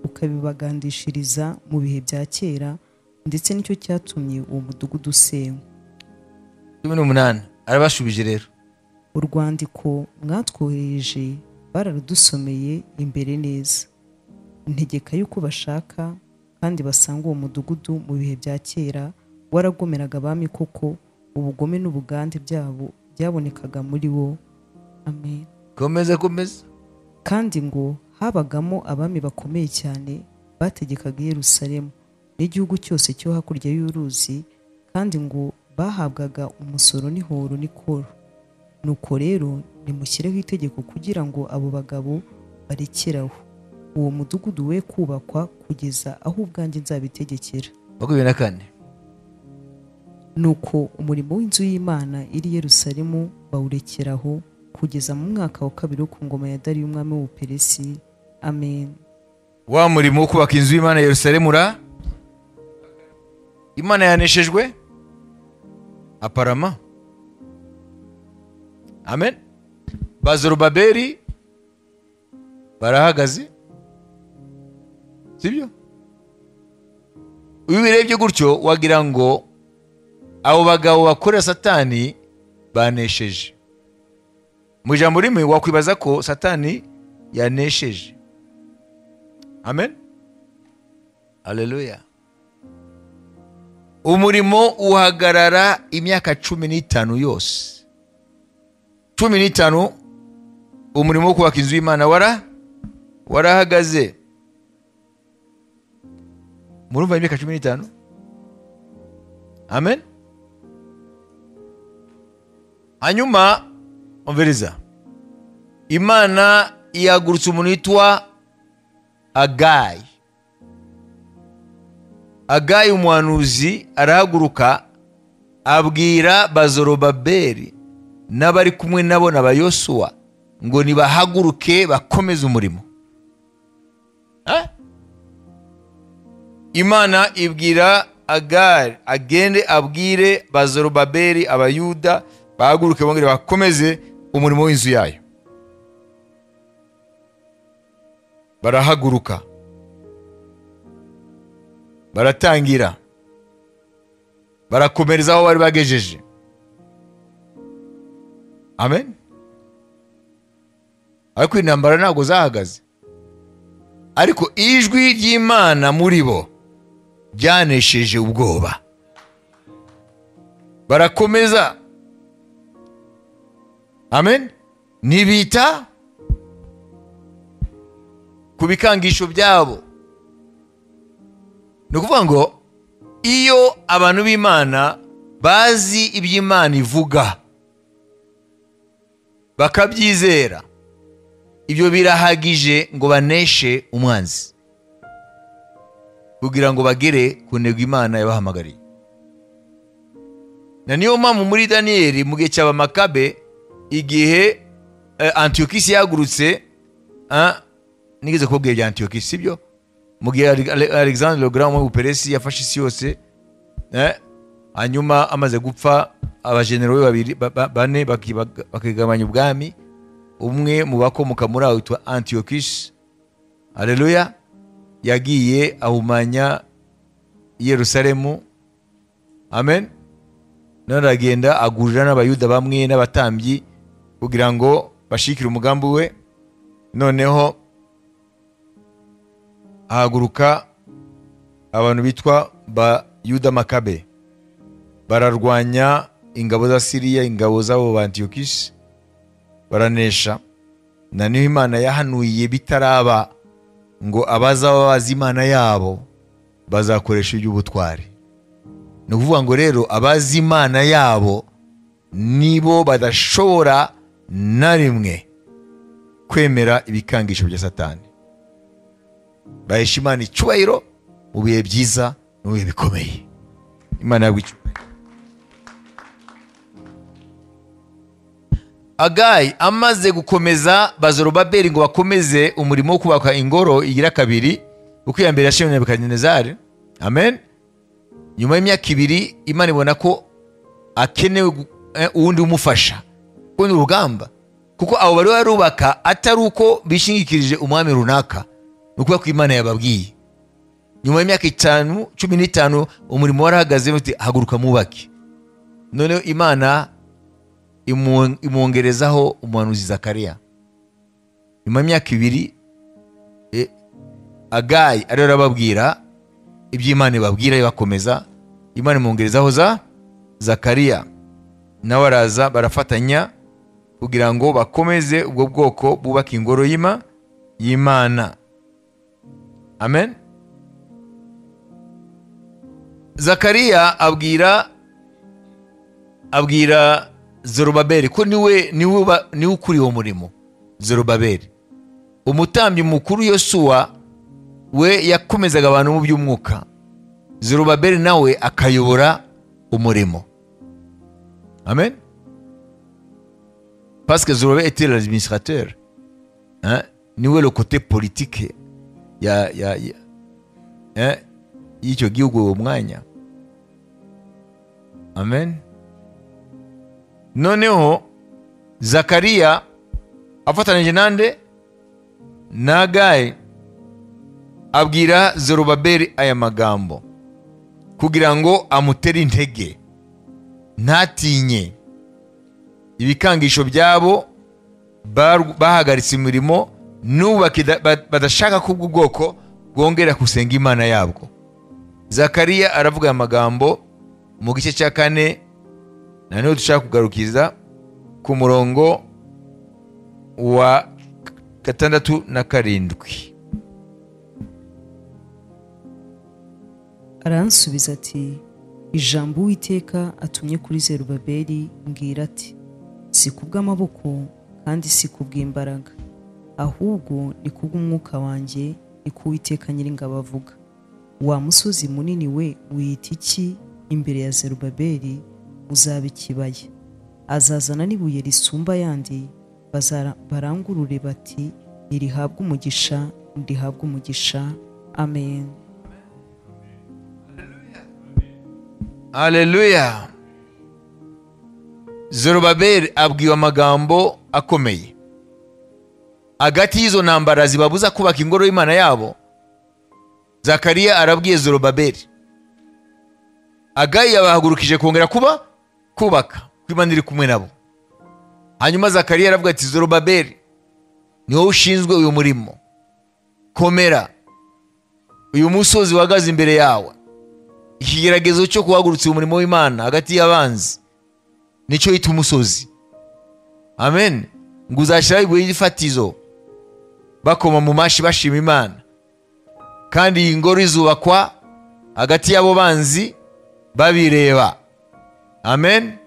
ukabibagandishiriza mu bihe bya kera, ndetse nicyo cyatumye uwo mudugudu usenywa. 18 arabashubije rero. Urwandiko mwatwohereje bararudusomeye imbere neza, ntegeka yuko bashaka kandi basanga uwo mudugudu mu bihe bya kera waragomeraga abami koko, ubugome n'ubugande byabo byabonekaga muri wo. Amen. Komeza komeza. Kandi ngo habagamo abami bakomeye cyane bategekaga i Yerusalemu n'igihugu cyose cyo hakurya y'uruzi, kandi ngo bahabwaga umusoro n'ihoro n'ikoro. Nuko rero nimushyireho itegeko kugira ngo abo bagabo barekeraho, uwo mudugudu we kubakwa kugeza aho ubwanjye nzabitegekera. 24. Nuko umurimo w'inzu y'Imana iri i Yerusalemu bawurekeraho kugeza mu mwaka wa 2 wo ku ngoma ya Dariyo umwami w'Ubuperesi. Amen. Wa murimo wo kubaka inzu y'Imana i Yerusalemu ra Imana yaneshejwe aparama. Amen. Bazerubabeli barahagaze, sibyo? Iyo ubirebye gutyo wagira ngo abo bagabo bakora Satani banesheje. Mu ijambo rimwe wakwibaza ko Satani yanesheje. Amen. Haleluya. Umurimo uhagarara imyaka 15 yose. 15 umurimo wo kubaka inzu y'Imana warahagaze. Murumva imyaka 15? Amen. Hanyuma umviriza, Imana ihagurutsa umuntu witwa Agayi. Agayi umuhanuzi arahaguruka abwira Bazerubabeli n'abari kumwe nabo na Yosuwa ngo nibahaguruke bakomeze umurimo. Imana ibwira Agayi agende abwire Bazerubabeli abayuda bahaguruke bongere bakomeze umurimo w'inzu yayo. Barahaguruka, baratangira, barakomereza aho bari bagejeje. Amen. Ariko intambara ntabwo zahagaze, ariko ijwi ry'Imana muri bo ryanesheje ubwoba. Barakomeza. Amen. Ntibita ku bikangisho byabo. Ni ukuvuga ngo iyo abantu b'Imana bazi iby'Imana ivuga bakabyizera, Ibyo birahagije ngo baneshe umwanzi kugira ngo bagere ku ntego Imana yabahamagariye. Na niyo mpamvu muri Daniyeli mu gihe cy'Abamakabe, igihe Antiyokisi yahagurutse, nigeze kubabwira ibya Antiyokisi, sibyo? Mu gihe Alexandre le Grand w'Ubuperesi yafashe isi yose, hanyuma amaze gupfa abajenero be babiri bane bakigabanya ubwami, umwe mu bakomoka muri abo witwa Antiyokisi, haleluya, yagiye ahumanya Yerusalemu, amen. None aragenda agurira n'Abayuda bamwe n'abatambyi kugira ngo bashikire umugambi we. Noneho ahaguruka abantu bitwa ba Yuda Makabe, bararwanya ingabo za Siriya, ingabo z'abo ba Antiyokisi, baranesha. Na niho Imana yahanuye bitaraba ngo abazaba bazi Imana yabo bazakoresha iby'ubutwari. Ni ukuvuga ngo rero abazi Imana yabo nibo badashobora na rimwe kwemera ibikangisho bya Satani. Bahesha Imana icyubahiro mu bihe byiza no mu bihe bikomeye. Imana yabwo icyubahiro. Agayi amaze gukomeza Bazorobabeli ngo bakomeze umurimo wo kubaka ingoro igira kabiri, kuko iya mbere yashinzwe na Nebukadinezari, amen. Nyuma y'imyaka 2 Imana ibona ko akenewe uwundi umufasha kuko ni urugamba, kuko abo bari barubaka atari uko bishingikirije umwami runaka, ni ukuvuga ko Imana yababwiye. Nyuma y'imyaka 5 15 umurimo warahagaze, bati haguruka mubake. Noneho Imana imwongerezaho umuhanuzi Zakariya. Nyuma y'imyaka 2 Agayi ariyo arababwira iby'Imana ibabwira ibakomeza, Imana imwongerezaho za Zakariya, nawe araza barafatanya kugira ngo bakomeze ubwo bwoko bubaka ingoro y'Imana, amen. Zakariya abwira Zorobabeli ko niwe ukuriye uwo murimo. Zorobabeli umutambyi mukuru Yosuwa we yakomezaga abantu mu by'umwuka, Zorobabeli nawe akayobora umurimo, amen. Parce que Zorobabel était l'administrateur, hein, niwe le côté politique ya hein, y'icyo gihugu uwo mwanya, amen. Noneho Zakariya afatanije nande na Agayi abwira Zorobabeli aya magambo kugira ngo amutere intege ntatinye ibikangisho byabo bahagaritse imirimo n'ubu badashaka ko ubwo bwoko bwongera gusenga Imana yabwo. Zakariya aravuga aya magambo mu gice cya 4, na niho dushaka kugarukiza ku murongo wa 6 na 7. Aransubiza ati ijambo Uwiteka atumye kuri Zerubabeli mbwira ati si kubw'amaboko kandi si kubw'imbaraga, ahubwo ni kubw'umwuka wanjye, ni ko Uwiteka Nyiringabo avuga. Wa musozi munini we wiyita iki imbere ya Zerubabeli? Uzaba ikibaya. Azazana n'ibuye risumba yandi, barangurure bati nirihabwe umugisha, nirihabwe umugisha. Amen. Haleluya. Zorobabeli abwiwe amagambo akomeye. Hagati y'izo ntambara zibabuza kubaka ingoro y'Imana yabo, Zakariya arabwiye Zorobabeli, Agayi yabahagurukije kongera kubaka, kuko Imana iri kumwe nabo. Hanyuma Zakariya aravuga ati Zorobabeli, ni wowe ushinzwe uyu murimo, komera, uyu musozi wahagaze imbere yawe, ikigeragezo cyo kuhagurutsa umurimo w'Imana hagati y'abanzi nicyo yita umusozi, amen. Ngo uzashyiraho ibuye ry'ifatizo, bakoma mu mashi bashima Imana, kandi iyi ngoro izubakwa hagati y'abo banzi babireba, amen.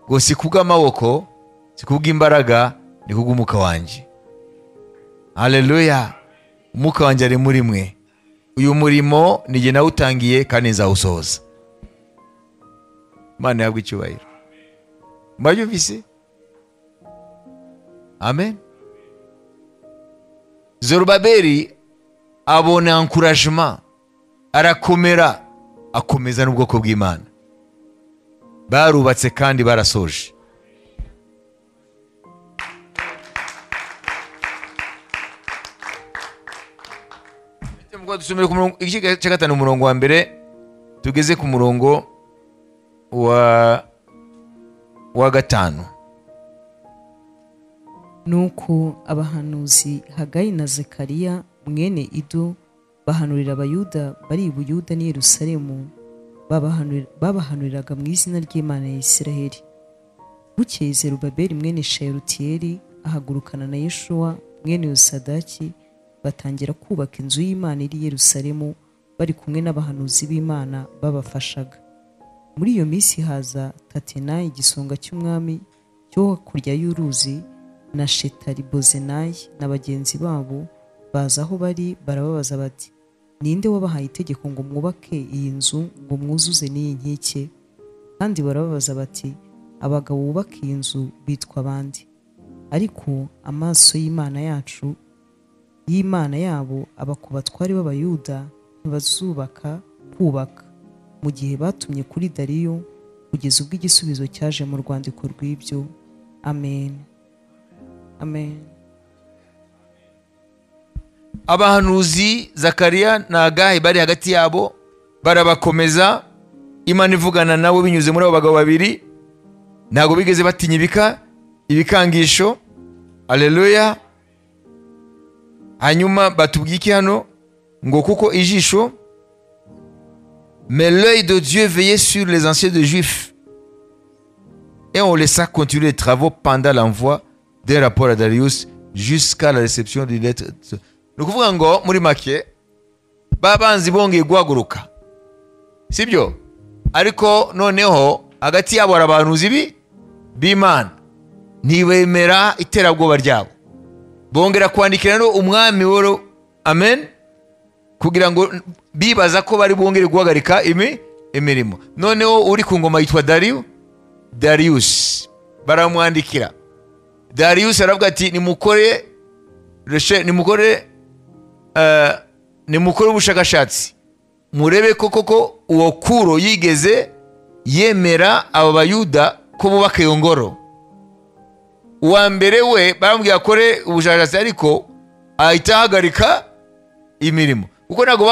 Ngo si kubw'amaboko, si kubw'imbaraga, ni kubw'umwuka wanjye. Haleluya. Umwuka wanjye ari muri mwe. Uyu murimo nijye nawutangiye kandi nzawusohoza. Imana ihabwe icyubahiro. Mwabyumvise? Amen. Zerubabeli abona encouragement, arakomera, akomeza n'ubwoko bw'Imana. Barubatse kandi barasoje. Dusomere ku murongo igice cya 5 umurongo wa mbere tugeze ku murongo wa 5. Nuko abahanuzi Hagayi na Zekariya mwene Ido bahanurira Abayuda bari i Buyuda n'i Yerusalemu, babahanuriraga mu izina ry'Imana ya Isiraheli. Bukeye Zerubabeli mwene Sheyalutiyeli ahagurukana na Yeshuwa mwene Yosadaki batangira kubaka inzu y'Imana iri Yerusalemu, bari kumwe n'abahanuzi b'Imana babafashaga. Muri iyo minsi haza Tatenayi igisonga cy'umwami cyo hakurya y'uruzi na Shetaribozenayi na bagenzi babo, baza aho bari barababaza bati: ninde wabahaye itegeko ngo mwubake iyi nzu, ngo mwuzuze n'iyi nkike? Kandi barababaza bati: abagabo bubaka iyi nzu bitwa bande? Ariko amaso y'Imana yacu y'Imana yabo aba ku batware b'Abayuda, ntibazubaka kubaka mu gihe batumye kuri Dariyo, kugeza ubwo igisubizo cyaje mu rwandiko rw'ibyo. Amen. Amen. Abahanuzi Zakariya na Hagayi bari hagati yabo, barabakomeza. Imana ivugana nabo binyuze muri abo bagabo babiri. Ntabwo bigeze batinya ibikangisho. Haleluya. Hanyuma batubwiye iki hano? Ngo kuko ijisho, mais l'œil de Dieu veillait sur les anciens de Juifs, et on laissa continuer les travaux pendant l'envoi d'un rapport à Darius jusqu'à la réception d'une lettre. Ni ukuvuga ngo muri make babanzi bongeye guhaguruka, sibyo? Ariko noneho hagati yabo hari abahanuzi b'Imana, ntibemera iterabwoba ryabo, bongera kwandikira no umwami woro, amen, kugira ngo bibaza ko bari bongere guhagarika imirimo. Noneho uri ku ngoma yitwa Darius, baramwandikira. Darius aravuga ati: nimukore nimukore ubushakashatsi, murebe ko koko uwo Kuro yigeze yemera aba Bayuda ko bubaka iyo ngoro. Uwa mbere we baramubwiye akore ubushakashatsi, ariko ahita ahagarika imirimo, kuko ntabwo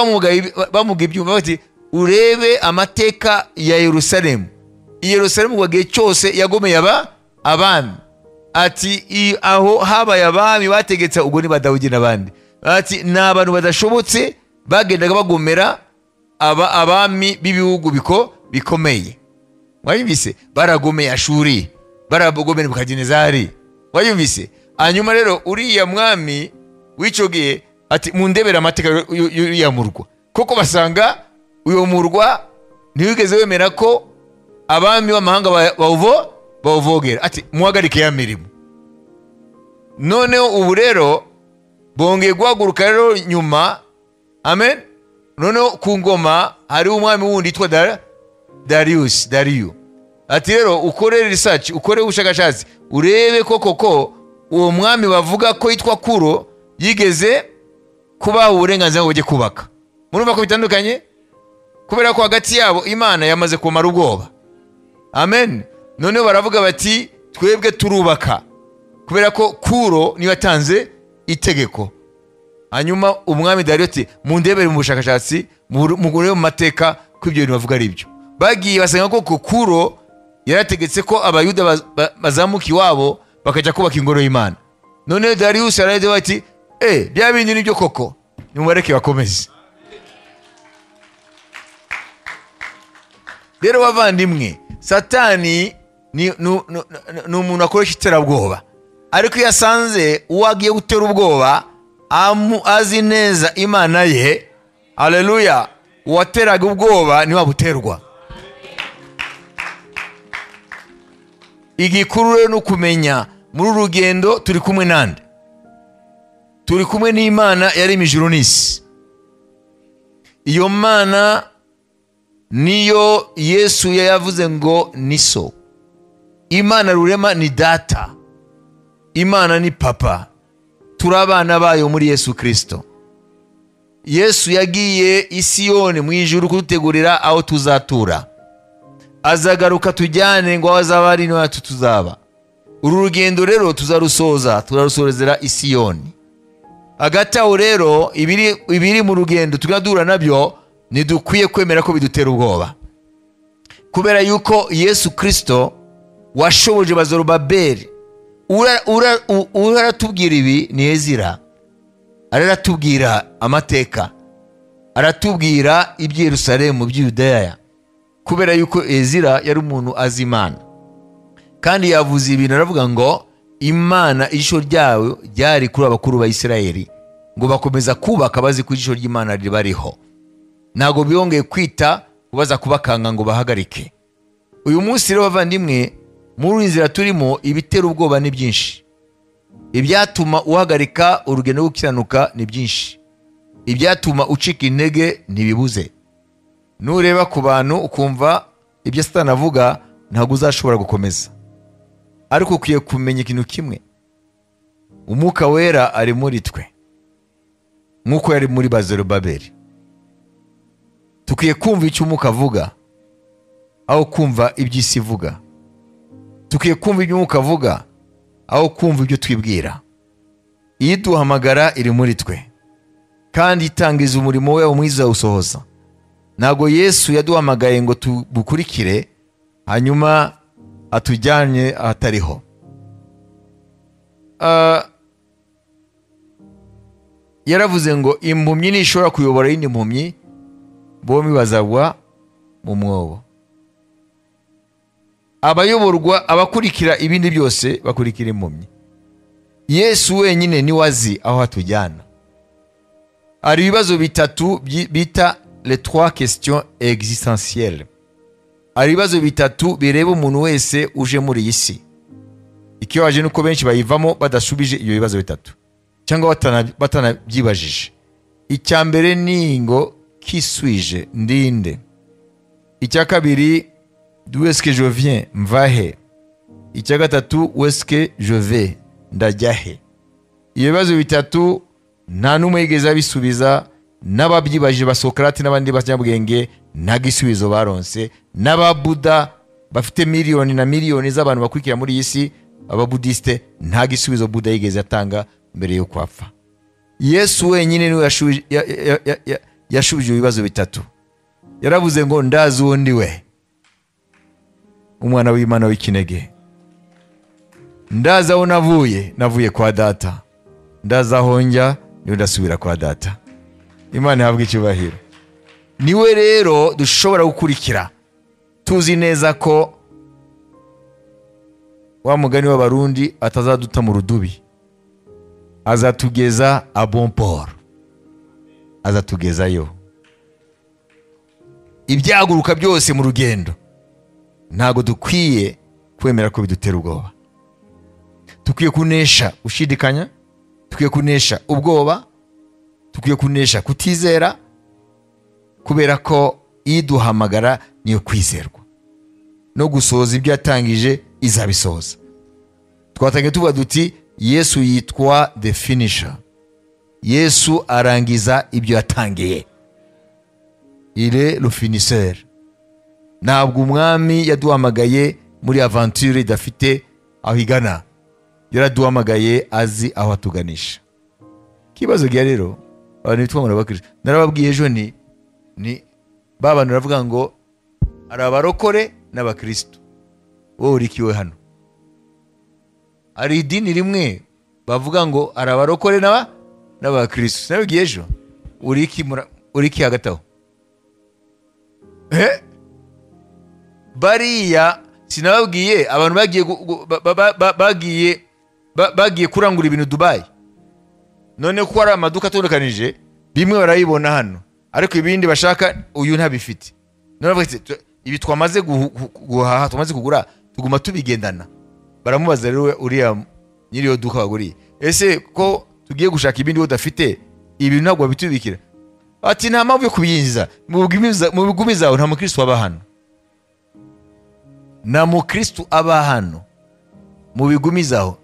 bamubwiye ibyuma. Bati: urebe amateka ya Yerusalemu. I Yerusalemu kwa gihe cyose yagomeye abami. Ati aho habaye abami bategetse ubwo ni Dawidi n'abandi. Ati ni abantu badashobotse bagendaga bagomera abami b'ibihugu bikomeye. Wayumvise? Baragomeye Ashuri, baragomeye Nebukadinezari. Wayumvise? Hanyuma rero uriya mwami w'icyo gihe ati mundebera amateka y'uriya murwa, kuko basanga uyu murwa ntiwigeze wemera ko abami b'amahanga bawuvogera. Ati muhagarike ya mirimo. Noneho ubu rero bongeye guhaguruka rero nyuma, amen. Noneho ku ngoma hari umwami wundi yitwa Darius, Dariyo. Ati rero ukore research, ukore ubushakashatsi, urebe ko koko uwo mwami bavuga ko yitwa Kuro yigeze kubaha uburenganzira ngo bajye kubaka. Murumva ko bitandukanye? Kubera ko hagati yabo Imana yamaze kumara ubwoba. Amen. Noneho baravuga bati twebwe turubaka, kubera ko Kuro niwe yatanze itegeko. Hanyuma umwami Dariyo ati mundebere mu bushakashatsi, mugure mu mateka ko ibyo bintu bavuga ari byo. Bagiye basanga koko Kuro yarategetse ko Abayuda bazamuka iwabo bakajya kubaka ingoro y'Imana. Noneho Darius aravuga ati bya bindi nibyo koko, nimubareke bakomeze. Rero bavandimwe, Satani ni umuntu akoresha iterabwoba, ariko iyo asanze uwo agiye gutera ubwoba azi neza Imana ye, haleluya, uwateraga ubwoba niwe abuterwa. Igikuru rero ni ukumenya muri uru rugendo turi kumwe nande. Turi kumwe n'Imana yaremye ijuru n'isi. Iyo Mana niyo Yesu yavuze ngo ni so. Imana rurema ni data, Imana ni papa, turi abana bayo muri Yesu Kristo. Yesu yagiye i Siyoni mu ijuru kudutegurira aho tuzatura, azagaruka tujyane ngo aho azaba ari niho natwe tuzaba. Uru rugendo rero tuzarusoza, turarusorezera i Siyoni. Hagati aho rero ibiri mu rugendo tugenda nabyo ntidukwiye kwemera ko bidutera ubwoba, kubera yuko Yesu Kristo washoboje Bazerubabeli aratubwira ibi ni Ezira, aratubwira amateka, aratubwira iby'i Yerusalemu by'Yudaya, kubera yuko Ezira yari umuntu azi Imana, kandi yavuze ibintu aravuga ngo Imana ijisho ryawe ryari kuri abakuru ba Isirayeli, ngo bakomeza kubaka bazi ko ijisho ry'Imana ribariho. Ntabwo biyongeye kwita kubaza kubakanga ngo bahagarike. Uyu munsi rero bavandimwe, muri inzira turimo ibitera ubwoba ni byinshi, ibyatuma uhagarika urugendo rwo gukiranuka ni byinshi, ibyatuma ucika intege ntibibuze. Nureba ku bantu ukumva ibyo Satani avuga, ntabwo uzashobora gukomeza. Ariko ukwiye kumenya ikintu kimwe, Umwuka Wera ari muri twe nk'uko yari muri Bazerubabeli. Tukwiye kumva icyo Umwuka avuga aho kumva iby'isi ivuga. Tukwiye kumva ibyo Umwuka avuga aho kumva ibyo twibwira. Iduhamagara iri muri twe kandi itangiza umurimo we mwiza usohoza. Ntabwo Yesu yaduhamagaye ngo tubukurikire hanyuma atujyanye ahatariho. Yaravuze ngo impumyi ntishobora kuyobora iyindi mpumyi, bombi bazagwa mu mwobo. Abayoborwa, abakurikira ibindi byose bakurikira impumyi. Yesu wenyine ni wazi aho atujyana. Hari ibibazo bitatu bita les trois questions existentielles. Hari ibibazo bitatu bireba umuntu wese uje muri iyi si. Ikibaje nuko benshi bayivamo badashubije ibyo bibazo bitatu cyangwa batanabyibajije. Icya mbere ni ngo qui suis-je, ndinde. Icya kabiri, d'où est-ce que je viens, mvahe. Icya gatatu, où est-ce que je vais, ndajya he. Ibyo bibazo bitatu nta n'umwe yigeze abisubiza, n'ababyibajije ba Socrate n'abandi banyabwenge nta gisubizo baronse, n'ababuda bafite miliyoni na miliyoni z'abantu bakurikira muri iyi si, ababudiste, nta gisubizo Buda yigeze atanga mbere yo kwapfa. Yesu wenyine niwe yashubije ibibazo bitatu. Yaravuze ngo ndazi uwo ndi we, umwana w'Imana w'ikinege. Ndazi aho navuye, navuye kwa data. Ndazi aho njya, niwe ndasubira kwa data. Imana ihabwe icyubahiro. Niwe rero dushobora gukurikira tuzi neza ko wa mugani w'Abarundi atazaduta mu rudubi, azatugeza a bon port, azatugezayo. Ibyaguruka byose mu rugendo ntago dukwiye kwemera ko bidutera ubwoba. Tukwiye kunesha ushidikanya, tukwiye kunesha ubwoba, tukwiye kunesha kutizera, kubera ko iduhamagara niyo kwizerwa no gusohoza ibyo yatangije izabisohoza. Twatangiye tuvuga duti Yesu yitwa the finisher. Yesu arangiza ibyo yatangiye. Il est le finisseur. Ntabwo umwami yaduhamagaye muri aventure idafite aho igana, yaraduhamagaye azi aho atuganisha. Kibazo gya rero abantu bitwa ngo n'abakristo, narababwiye ejo ni ba bantu baravuga ngo ari abarokore n'abakristo. Wowe uri kiwe hano? Ari idini rimwe bavuga ngo ari abarokore n'abakristo. Narababwiye ejo, uri ki hagati aho? Bariya sinababwiye abantu bagiye kurangura ibintu Dubai. None ko ari amaduka atondekanije, bimwe barayibona hano, ariko ibindi bashaka uyu ntabifite. None bavuga ati ibi twamaze guhaha, twamaze kugura, tuguma tubigendana. Baramubaza rero uriya nyiri yo duka baguriye, ese ko tugiye gushaka ibindi udafite, ibintu ntabwo babitubikira. Ati nta mpamvu yo kubiyinjiza, mu bigumiza aho nta mukristo aba hano, nta mukristo aba hano, mu bigumizaho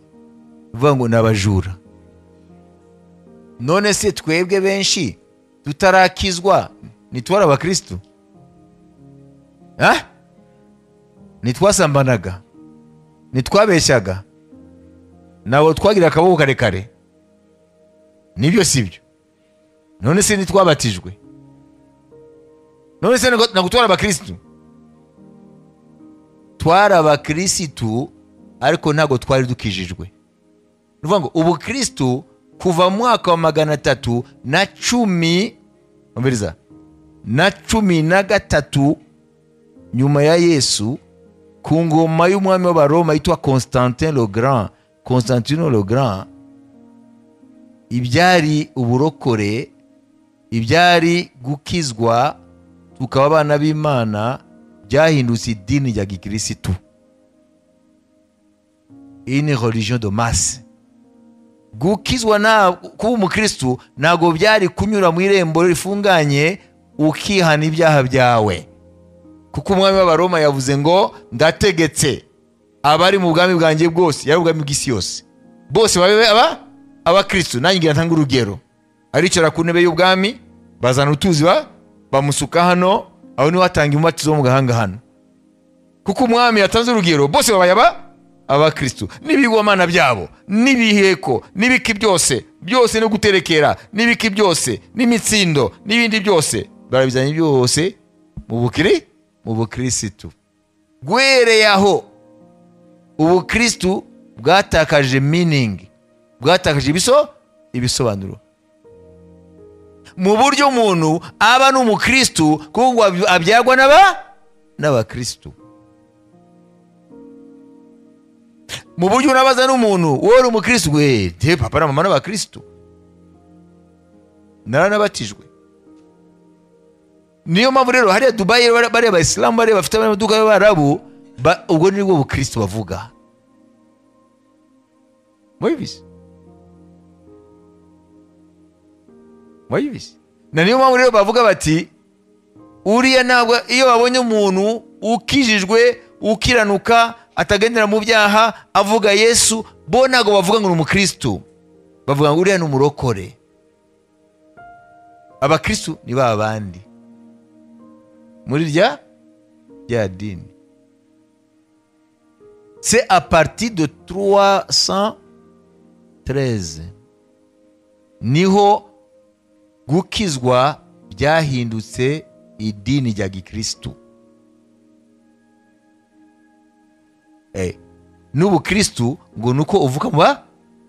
bivuga ngo n'abajura. None se twebwe benshi tutarakizwa nitwara abakristo? Nitwasambanaga, nitwabeshyaga, nabo twagira akaboko karekare, nibyo sibyo? None se nitwabatijwe? None se nagutwara abakristo? Twara abakristo ariko ntago twari dukijijwe. Nuvuga ngo ubukristo kuva mu mwaka wa 310 umviriza na 13 nyuma ya Yesu, ku ngoma y'umwami w'Abaroma yitwa Constantin le Grand, Constantino le Grand, ibyari uburokore, ibyari gukizwa tukaba abana b'Imana byahindutse idini rya gikirisitu, une religion de masse. Gukizwa na kuba umukristo ntago byari kunyura mu irembo rifunganye ukihana ibyaha byawe, kuko umwami w'Abaroma yavuze ngo ndategetse abari mu bwami bwanjye bwose, yari ubwami bw'isi yose, bose babe abakristo. Nanjye ngira ntanga urugero, aricara ku ntebe y'ubwami, bazana utuzi bamusuka hano, aho niho hatanga umubatizo mu gahanga hano, kuko umwami yatanze urugero, bose babaye abakristo, n'ibigwamana byabo, n'ibiheko, n'ibiki byose byose, no guterekera, n'ibiki byose, n'imitsindo, n'ibindi byose, barabizanye byose mu bukristo. Guhereye aho ubukristo bwatakaje meaning, bwatakaje ibisobanuro. Mu buryo umuntu aba n'umukristo kuko ngo abyagwa n'abakristo. Mu buryo unabaza n'umuntu wowe uri umukristo, we te papa na mama n'abakristo, naranabatijwe. Niyo mpamvu rero hariya Dubai bari abayisilamu, bari bafite amaduka y'abarabu, ubwo ni bwo bukristo bavuga. Mwabizi? Mwabizi? Na niyo mpamvu rero bavuga bati uriya ntabwo, iyo babonye umuntu ukijijwe ukiranuka atagendera mu byaha avuga Yesu, bo ntabwo bavuga ngo ni umukristo, bavuga ngo uriya ni umurokore. Abakristo ni ba bandi muri rya dini. C'est à partir de 313 niho gukizwa byahindutse idini rya gikristo. N'ubukristo ngo nuko uvuka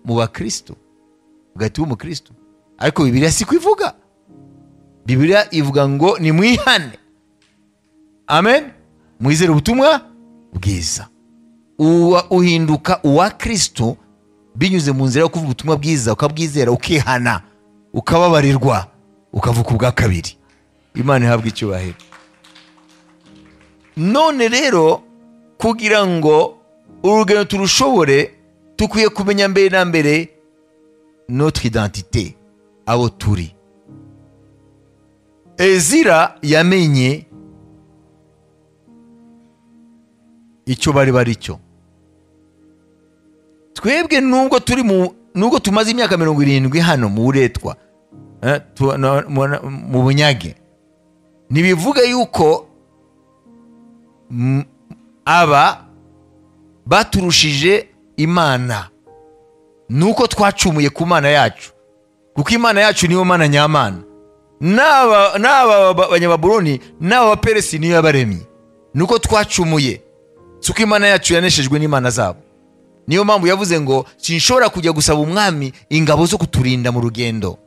mu bakristo, ugahita uba umukristo. Ariko Bibiliya si kuivuga. Bibiliya ivuga ngo ni mwihane, amen, mwizere ubutumwa bwiza. Uhinduka uwa Kristo binyuze mu nzira yo kuvuga ubutumwa bwiza, ukabwizera, ukihana, ukababarirwa, ukavuka ubwa kabiri. Imana ihabwe icyubahiro. None rero kugira ngo urugendo turushobore, tukwiye kumenya mbere na mbere notre identité, abo turi. Ezira yamenye icyo bari bari cyo. Twebwe nubwo turi nubwo tumaze imyaka 70 hano mu buretwa, mu bunyage, ntibivuga yuko aba baturushije Imana, nuko twacumuye ku Mana yacu, kuko Imana yacu niyo Mana nyamana. N'aba Banyababuloni n'aba Baperesi niyo yabaremye, nuko twacumuye, suko Imana yacu yaneshejwe n'imana zabo. Niyo mpamvu yavuze ngo sinshobora kujya gusaba umwami ingabo zo kuturinda mu rugendo,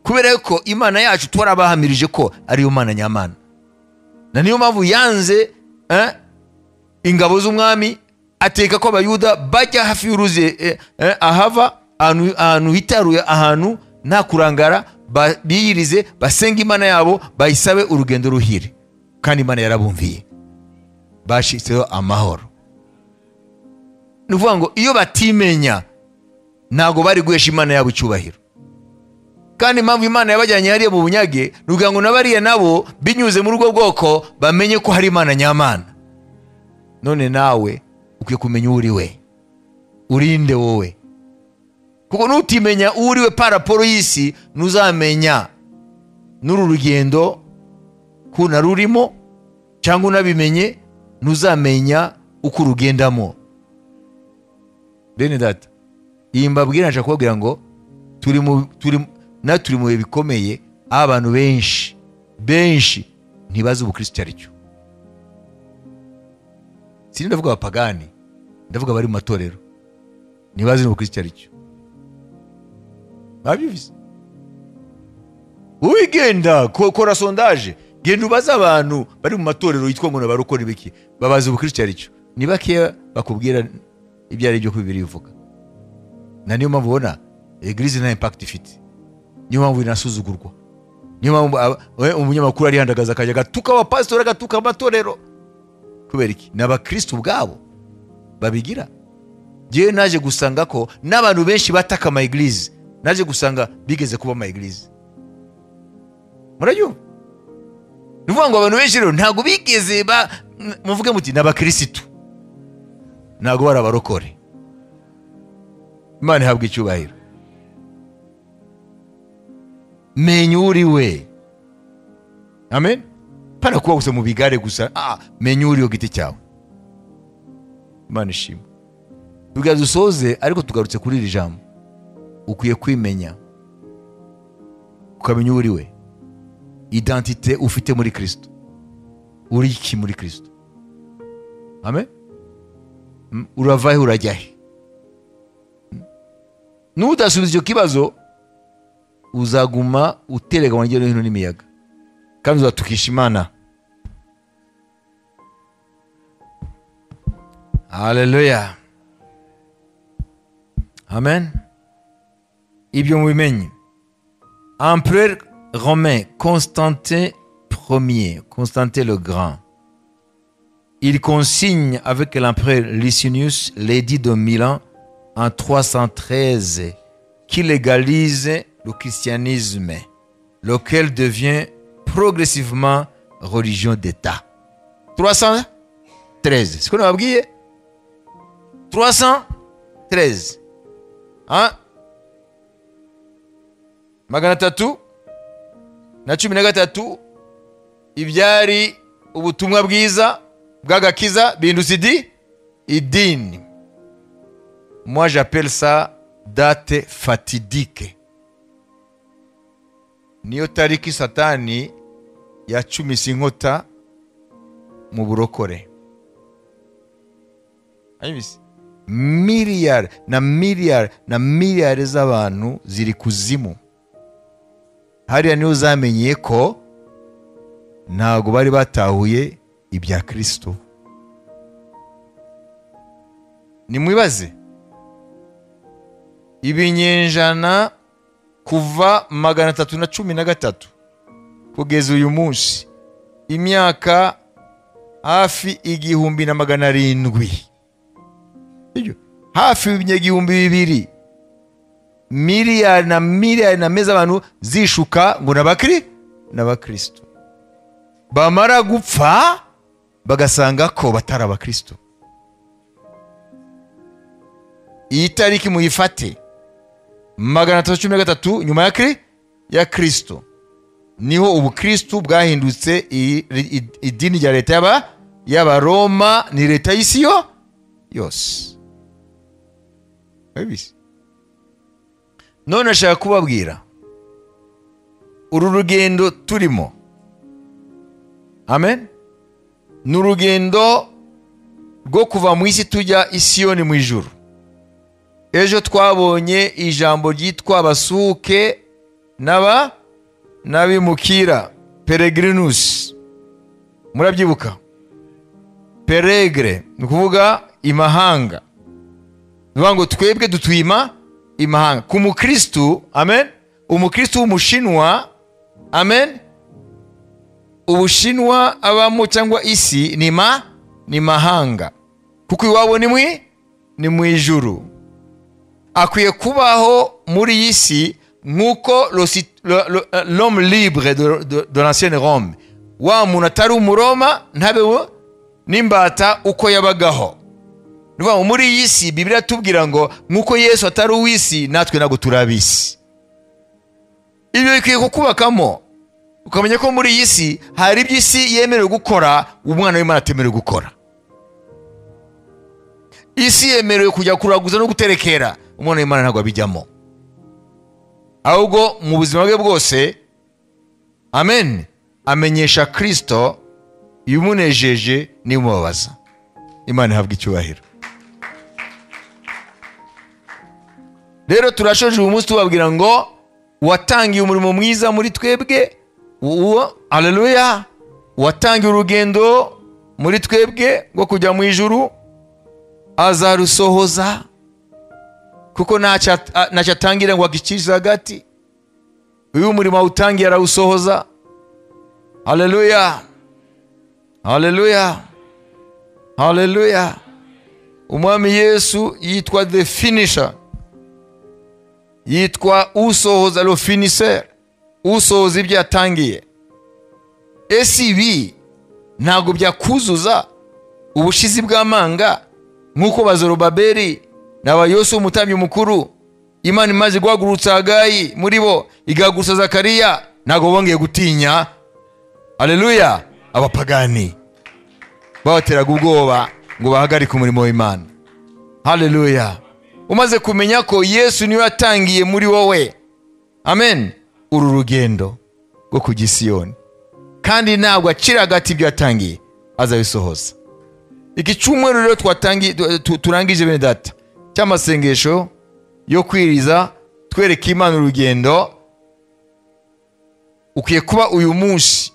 kubera ko Imana yacu twarabahamirije ko ariyo Mana nyamana. Na niyo mpamvu yanze ingabo z'umwami, ateka ko abayuda bajya hafi y'uruzi ahava, ahantu hitaruye, ahantu nta kurangara, biyirize basenga Imana yabo, bayisabe urugendo ruhire. Kandi Imana yarabumviye, bashitseho amahoro. Ni ukuvuga ngo iyo batimenya Ntago bari guhesha Imana yabo icyubahiro. Kandi impamvu Imana yabajyanye hariya mu bunyage ni ukugira ngo n'abariya nabo binyuze muri ubwo bwoko bamenye ko hari Imana nyamana. None nawe ukwiye kumenya uri we, urinde wowe, kuko nutimenya uri we par rapport y'isi ntuzamenya n'uru rugendo kuna rurimo, cyangwa unabimenye ntuzamenya uko urugendamo. Bene data, iyi mbabwira nshaka kubabwira ngo turi mu bihe bikomeye, aho abantu benshi ntibazi ubukristo ari cyo. Sindi ndavuga abapagani, ndavuga abari mu matorero ntibazi n'ubukristo ari cyo. Babyumvise? Wigenda kora sondage, genda ubaze abantu bari mu matorero yitwa ngo nabarokora ibiki, babaze ubukristo ari cyo. Ni bakeya bakubwira ibyo ari byo ko Bibiliya ivuga. Na niyo mpamvu ubona eglise nta impact ifite, niyo mpamvu inasuzugurwa, niyo mpamvu umunyamakuru arihandagaza akajya agatuka abapasitori, agatuka amatorero. Kubera iki? Ni abakristo ubwabo babigira. Njyewe naje gusanga ko n'abantu benshi bataka ama eglise, naje gusanga bigeze kuba ama eglise. Murabyumva? Ni ukuvuga ngo abantu benshi rero ntabwo bigeze muvuge muti ni abakirisitu, ntabwo bari abarokore. Imana ihabwa icyubahiro. Menya uri we. Amen. Pana kuba gusa mu bigare gusa, menya uri giti cyawe. Imana ishimwe. Tugadusoze ariko tugarutse kuri iri jambo. Ukwiye kwimenya, ukamenya uri we, identité ufite muri Kristo, uri iki muri Kristo. Amen. Urava he urajya he? Nudasubiza icyo kibazo uzaguma uterega hirya no hino n'imiyaga, kandi uzatukisha Imana. Haleluya. Amen. Ibyo mubimenye. Empereur romain Constantin Ier, Constantin le Grand, il consigne avec l'empereur Licinius l'édit de Milan en 313 qui légalise le christianisme, lequel devient progressivement religion d'État. 313. C'est ce qu'on a oublié? 313. Hein? 313 ibyari ubutumwa bwiza bw'agakiza bihindutse idini. Moi j'appelle ça date fatidique. Niyo tariki Satani yacumise inkota mu burokore. Ayibisi miliyari na miliyari na miliyari z'abantu ziri kuzimu. Hariya niho zamenye ko ntago bari batahuye ibya Kristo. Nimwibaze ibinyenjana kuva 313 kugeza uyu munsi, imyaka hafi 1700, hafi 2000, miliyari na miliyari na meza abantu zishuka ngo n'abakristo. Bamara gupfa bagasanga ko batari abakristo. Iyi tariki muyifate 313 nyuma ya Kristo, niho ubukristo bwahindutse idini rya leta y'Abaroma, ni leta y'isi yose. None ashaka kubabwira uru rugendo turimo. Amen. Ni urugendo rwo kuva mu isi tujya isiyoni mu ijuru. Ejo twabonye ijambo ryitwa abasuke n'abimukira, peregrinus. Murabyibuka? Peregre ni ukuvuga imahanga. Ni ngo twebwe dutwima imahanga. Ku mukristu, amen, umukristu w'umushinwa, amen, ubushinwa abamo cyangwa isi ni mahanga, kuko iwabo ni mu ijuru. Akwiye kubaho muri iyi si nk'uko l'homme libre de l'ancienne Rome, wa muntu atari umuroma ntabeho n'imbata uko yabagaho. Nuvuga muri iyi si Bibiliya tubwira ngo nk'uko Yesu atari uw'isi natwe ntabwo turi ab'isi. Ibyo bikwiye kukubakamo, ukamenya ko muri iyi si hari ibyo isi yemerewe gukora umwana w'Imana atemerewe gukora. Isi yemerewe kujya kuraguza no guterekera, umwana w'Imana ntabwo abijyamo. Ahubwo mu buzima bwe bwose, amen, amenyesha Kristo ibimunejeje n'ibimubabaza. Imana ihabwe icyubahiro. Rero turashoje uyu munsi tubabwira ngo watangiye umurimo mwiza muri twebwe, uwo haleluya, watangiye urugendo muri twebwe rwo kujya mu ijuru azarusohoza, kuko ntacyo atangira ngo agicishe hagati. Uyu murimo awutangiye arawusohoza. Haleluya, haleluya, haleluya. Umwami Yesu yitwa the finisher, yitwa usohoza, le finisseur, usohoza ibyo yatangiye. Ese ibi ntabwo byakuzuza ubushizi bw'amanga nk'uko Bazerubabeli na Yosuwa umutambyi mukuru, Imana imaze guhagurutsa Hagayi muri bo igahagurutsa Zakariya, ntabwo bongeye gutinya, haleluya, abapagani babateraga ubwoba ngo bahagarike umurimo w'Imana. Haleluya. Umaze kumenya ko Yesu niwe yatangiye muri wowe, amen, uru rugendo rwo kujya i Siyoni, kandi ntabwo acira hagati ibyo yatangiye, azabisohoza. Iki cyumweru rero twatangiye, turangije bene data, cy'amasengesho yo kwiriza twereka Imana urugendo, ukwiye kuba uyu munsi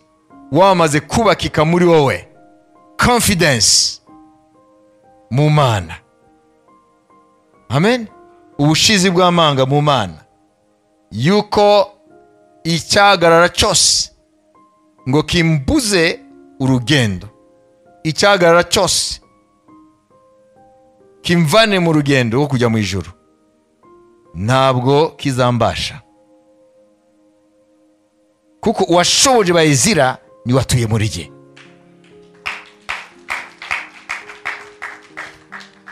wamaze kubakika muri wowe confidence mu Mana. Amen. Ubushizi bw'amanga mu Mana, yuko icyahagarara cyose ngo kimbuze urugendo, icyahagarara cyose kimvane mu rugendo rwo kujya mu ijuru, ntabwo kizambasha, kuko uwashoboje Bayezira ni watuye muri jye,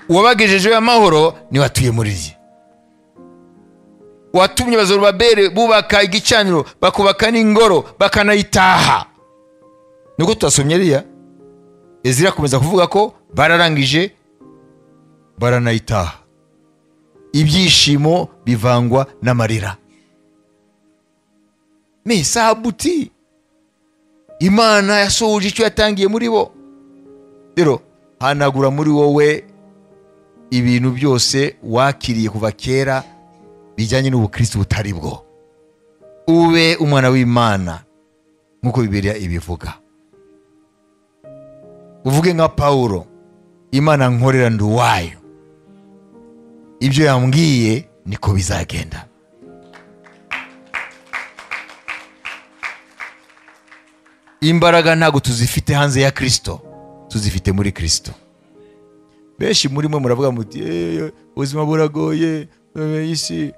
uwabagejejeho amahoro ni watuye muri jye, watumye Bazerubabeli bubaka igicaniro bakubaka n'ingoro bakanayitaha. Nuko tutasomye riya, Ezira akomeza kuvuga ko bararangije baranayitaha. Ibyishimo bivangwa n'amarira. Mais ça aboutit. Imana yasohoje icyo yatangiye muri bo. Rero hanagura muri wowe ibintu byose wakiriye kuva kera bijyanye n'ubukristo butari bwo. Ube umwana w'Imana nk'uko Bibiliya ibivuga. Uvuge nka Paulo, Imana nkorera ndi uwayo, ibyo yambwiye niko bizagenda. Imbaraga ntabwo tuzifite hanze ya Kristo, tuzifite muri Kristo. Benshi muri mwe muravuga muti ubuzima buragoye, isi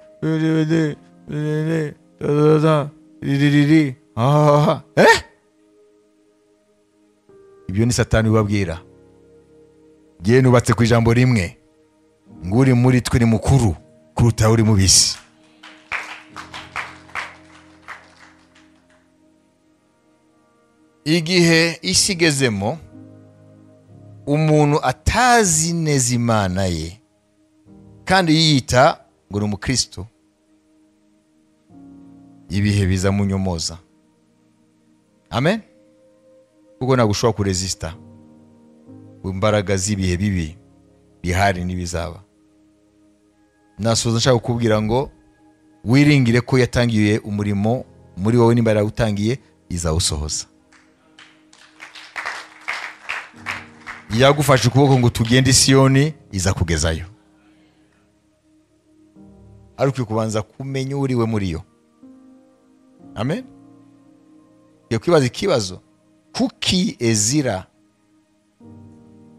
Ibyo ni Satani ubabwira. Ngiye nubatse ku ijambo rimwe, ngo uri muri twe ni mukuru kuruta uri mu bisi. Igihe isi igezemo umuntu atazi neza Imana ye kandi yiyita ngo ni umukristo, ibihe bizamunyomoza. Amen. Kuko ntabwo ushobora kuresista imbaraga z'ibihe bibi bihari n'ibizaba. Nasoza nshaka kukubwira ngo wiringire ko yatangiye umurimo muri wowe, nimba yarawutangiye izawusohoza. Yagufashe ukuboko ngo tugende i Siyoni, izakugezayo. Ariko kubanza kumenya uriwe muri yo. Amen. Yakwibaza ikibazo, kuki Ezira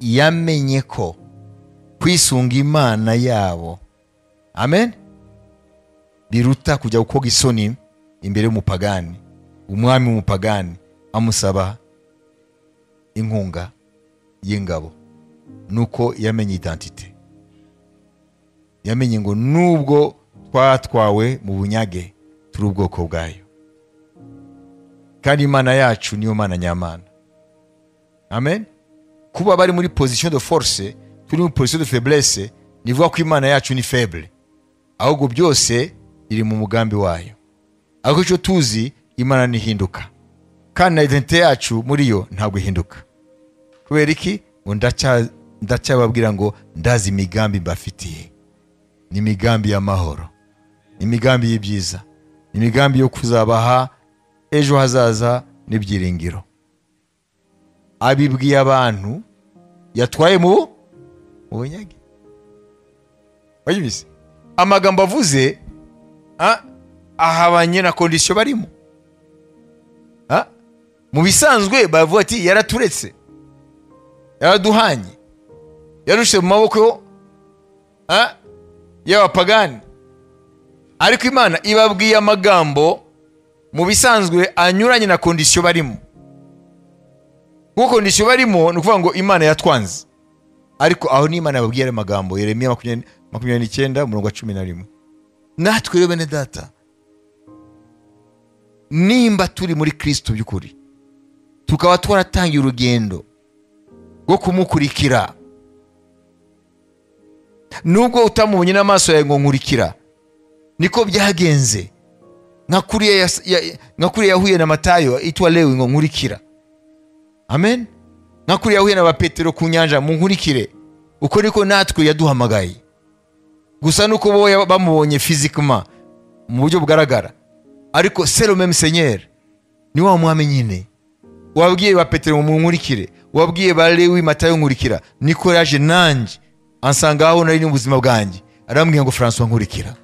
yamenye ko kwisunga Imana yabo Amen. Biruta kujya gukoga isoni imbere y'umupagani, umwami w'umupagani amusaba inkunga y'ingabo. Nuko yamenye identité, yamenye ngo nubwo twatwawe mu bunyage turi ubwoko bwayo, kandi Imana yacu niyo Mana nyamana. Amen. Kuba bari muri position de force, turi muri position de faiblesse, nivuga ko Imana yacu ni faible, ahubwo byose iri mu mugambi wayo. Ariko icyo tuzi, Imana ntihinduka, kandi na identité yacu muri yo ntabwo ihinduka. Kubera iki? Ngo ndacyababwira ngo ndazi imigambi mbafitiye, ni imigambi y'amahoro, ni imigambi y'ibyiza, ni imigambi yo kuzabaha ejo hazaza n'ibyiringiro. Abibwiye abantu yatwaye mu bunyage. Wayibise amagambo avuze ahabanye na condition barimo. Mu bisanzwe bavuga ati yaraturetse, yaraduhanye, yarushe mu maboko y'abapagani. Ariko Imana ibabwiye amagambo mu bisanzwe anyuranye na condition barimo. Kuko condition barimo ni ukuvuga ngo Imana yatwanze, ariko aho ni Imana yababwiye amagambo. Yeremiya 29 umurongo wa 11. Natwe rero bene data, nimba turi muri Kristo by'ukuri, tukaba twaratangiye urugendo rwo kumukurikira, nubwo utamubonye n'amaso yawe ngo nkurikira, niko byagenze. Nka kuriya yahuye na Matayo itwa Lewi ngo nkurikira. Amen. Nka kuriya yahuye na ba Petero ku nyanja mu nkurikire. Uko niko natwe yaduhamagaye. Gusa nuko bo bamubonye physiquement mu buryo bugaragara, ariko c'est le même Seigneur, ni wa mwami nyine wabwiye ba Petero mu nkurikire, wabwiye ba Lewi Matayo nkurikira, niko yaje nanjye ansanga aho nari n'ubuzima bwanjye, arambwira ngo François nkurikira.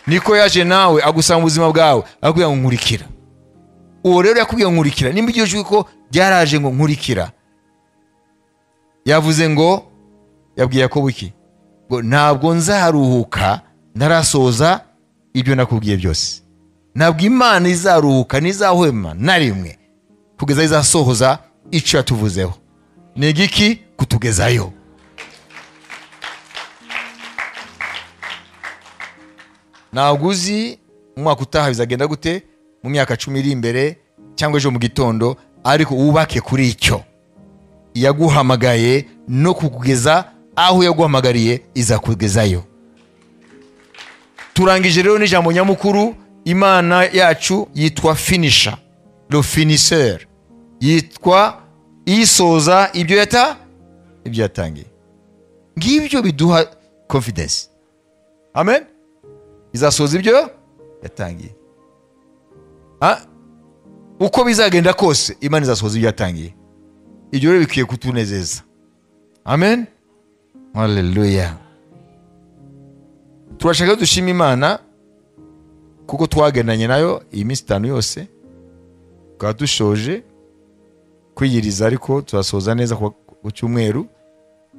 Niko yaje nawe agusanga ubuzima bwawe akubwira ngo nkurikira. Uwo rero yakubwiye nkurikira, nimba iryo jwi ko byaraje ngo nkurikira, yavuze ngo yabwiye Yakobo iki? Ngo ntabwo nzaruhuka ntarasoza ibyo nakubwiye byose. Ntabwo Imana izaruhuka ntizahwema na rimwe kugeza izasohoza icyo yatuvuzeho. Ni igiki? Kutugezayo. Ntabwo uzi umwaka utaha bizagenda gute, mu myaka 10 iri imbere cyangwa ejo mu gitondo, ariko wubake kuri icyo yaguhamagaye no kukugeza aho yaguhamagariye izakugezayo. Turangije rero n'ijambo nyamukuru. Imana yacu yitwa finisher, le finisseur, yitwa isoza ibyo yatangiye. Ngibyo biduha confidence. Amen. Izasoza ibyo yatangiye. Uko bizagenda kose Imana izasoza ibyo yatangiye. Ibyo rero bikwiye kutunezeza. Amen. Hallelujah. Turashaka dushima Imana kuko twagendanye nayo iyi minsi 5 yose, tukaba dushoje kwiyiriza, ariko turasoza neza ku cyumweru.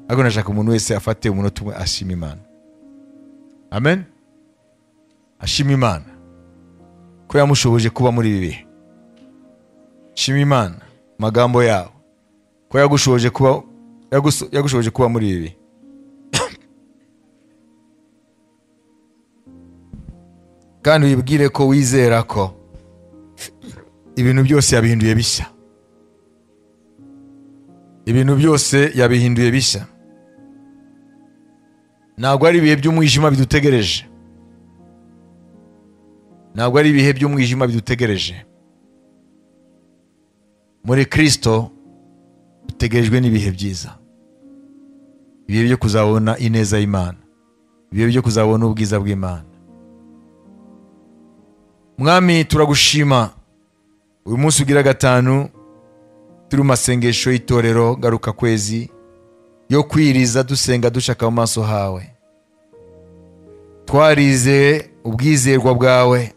Ariko nashaka umuntu wese afate umunota umwe ashima Imana. Amen. Ashima Imana ko yamushoboje kuba muri ibi bihe. Shima Imana magambo yawe ko yagushoboje kuba, yagushoboje kuba muri ibi bihe. Kandi wibwire ko wizera ko ibintu byose yabihinduye bishya. Ibintu byose yabihinduye bishya. Ntabwo ari ibihe by'umwijima bidutegereje. Ntabwo ari ibihe by'umwijima bidutegereje. Muri Kristo dutegerejwe n'ibihe byiza. Ibihe byo kuzabona ineza y'Imana. Ibihe byo kuzabona ubwiza bw'Imana. Mwami, turagushima uyu munsi ugira 5 turi mu masengesho y'itorero ngaruka kwezi yo kwiriza dusenga dushaka mu maso hawe. Twarize ubwizerwa bwawe,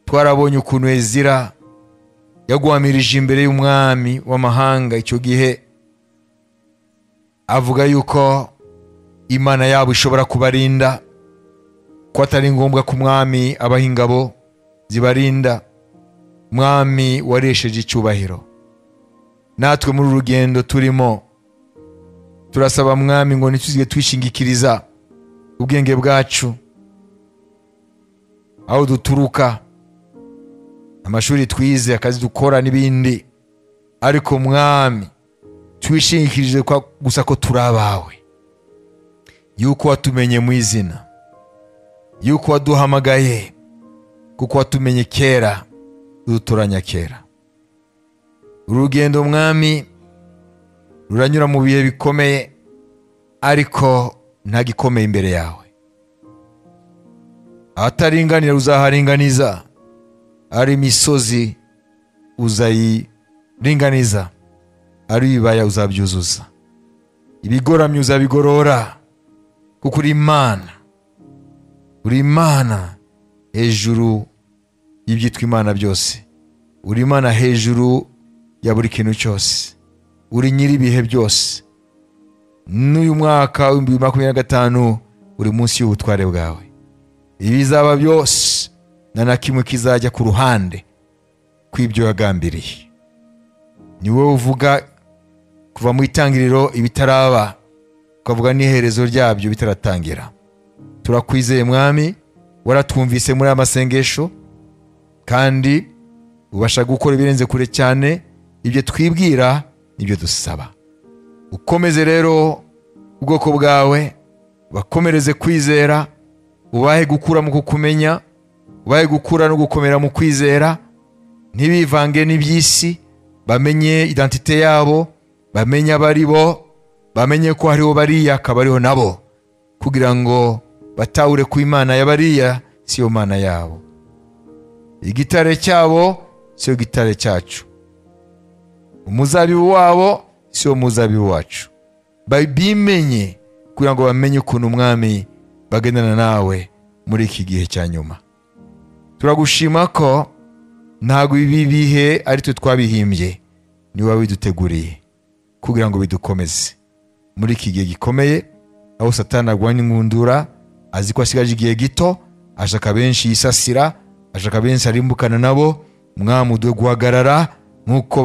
twarabonye ukuntu Ezira yaguhamirije imbere y'umwami w'amahanga icyo gihe, avuga yuko Imana yabo ishobora kubarinda, ko atari ngombwa ko umwami abaha ingabo zibarinda. Mwami waresheje icyubahiro, natwe muri rugendo turimo turasaba Mwami ngo ntituzige twishingikiriza ubwenge bwacu, aho duturuka, amashuri twize, akazi dukora n'ibindi, ariko Mwami twishingikirije gusa ko turi abawe, yuko watumenye mu izina, yuko waduhamagaye, kuko watumenye kera, udutoranya kera. Urugendo Mwami ruranyura mu bihe bikomeye, ariko nta gikomeye imbere yawe. Ahataringanira uzaharinganiza, ari imisozi uzayiringaniza, ari ibibaya uzabyuzuza, ibigoramye uzabigorora, kuko uri Imana, uri Imana hejuru y'ibyitwa Imana byose, uri Imana hejuru ya buri kintu cyose, uri nyiri ibihe byose. N'uyu mwaka wa 2025 uri munsi y'ubutware bwawe. Ibizaba byose nta na kimwe kizajya ku ruhande kw'ibyo wagambiriye. Ni wowe uvuga kuva mu itangiriro ibitaraba, ukavuga n'iherezo ryabyo bitaratangira. Turakwizeye Mwami, waratwumvise muri aya masengesho, kandi ubasha gukora ibirenze kure cyane ibyo twibwira n'ibyo dusaba. Ukomeze rero ubwoko bwawe, bakomereze kwizera, ubahe gukura mu kukumenya, ubahe gukura no gukomera mu kwizera, ntibivange n'iby'isi, bamenye identite yabo, bamenye abari bo, bamenye ko hariho bariya akaba ariho nabo, kugira ngo batahure ku Imana ya bariya siyo Mana yabo, igitare cyabo siyo gitare cyacu, umuzabibu wabo siyo muzabibu wacu. Bimenye kugira ngo bamenye ukuntu Umwami bagendana nawe muri iki gihe cya nyuma. Turagushima ko ntabwo ibi bihe ari twe twabihimbye, ni wowe wabiduteguriye kugira ngo bidukomeze muri iki gihe gikomeye, aho Satani arwanya inkundura, azi ko asigaje igihe gito, ashaka benshi yisasira, ashaka benshi arimbukana nabo. Mwami uduhe guhagarara nk'uko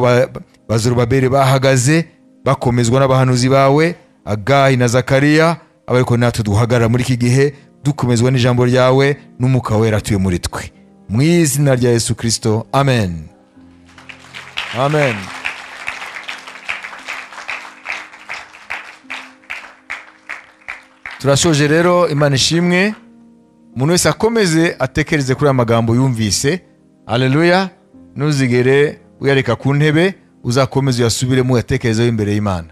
Bazerubabeli bahagaze, bakomezwa n'abahanuzi bawe Agayi na Zakariya, ariko natwe duhagarara muri iki gihe dukomezwa n'ijambo ryawe n'Umwuka Wera atuye muri twe. Mu izina rya Yesu Kristo, amen. Amen. Turashoje rero, Imana ishimwe. Umuntu wese akomeze atekereze kuri aya magambo yumvise. Haleluya. Ntuzigere uyareka ku ntebe, uzakomeze uyasubiremo uyatekerezeho imbere y'Imana.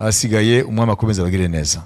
Ahasigaye Umwami akomeze abagirire neza.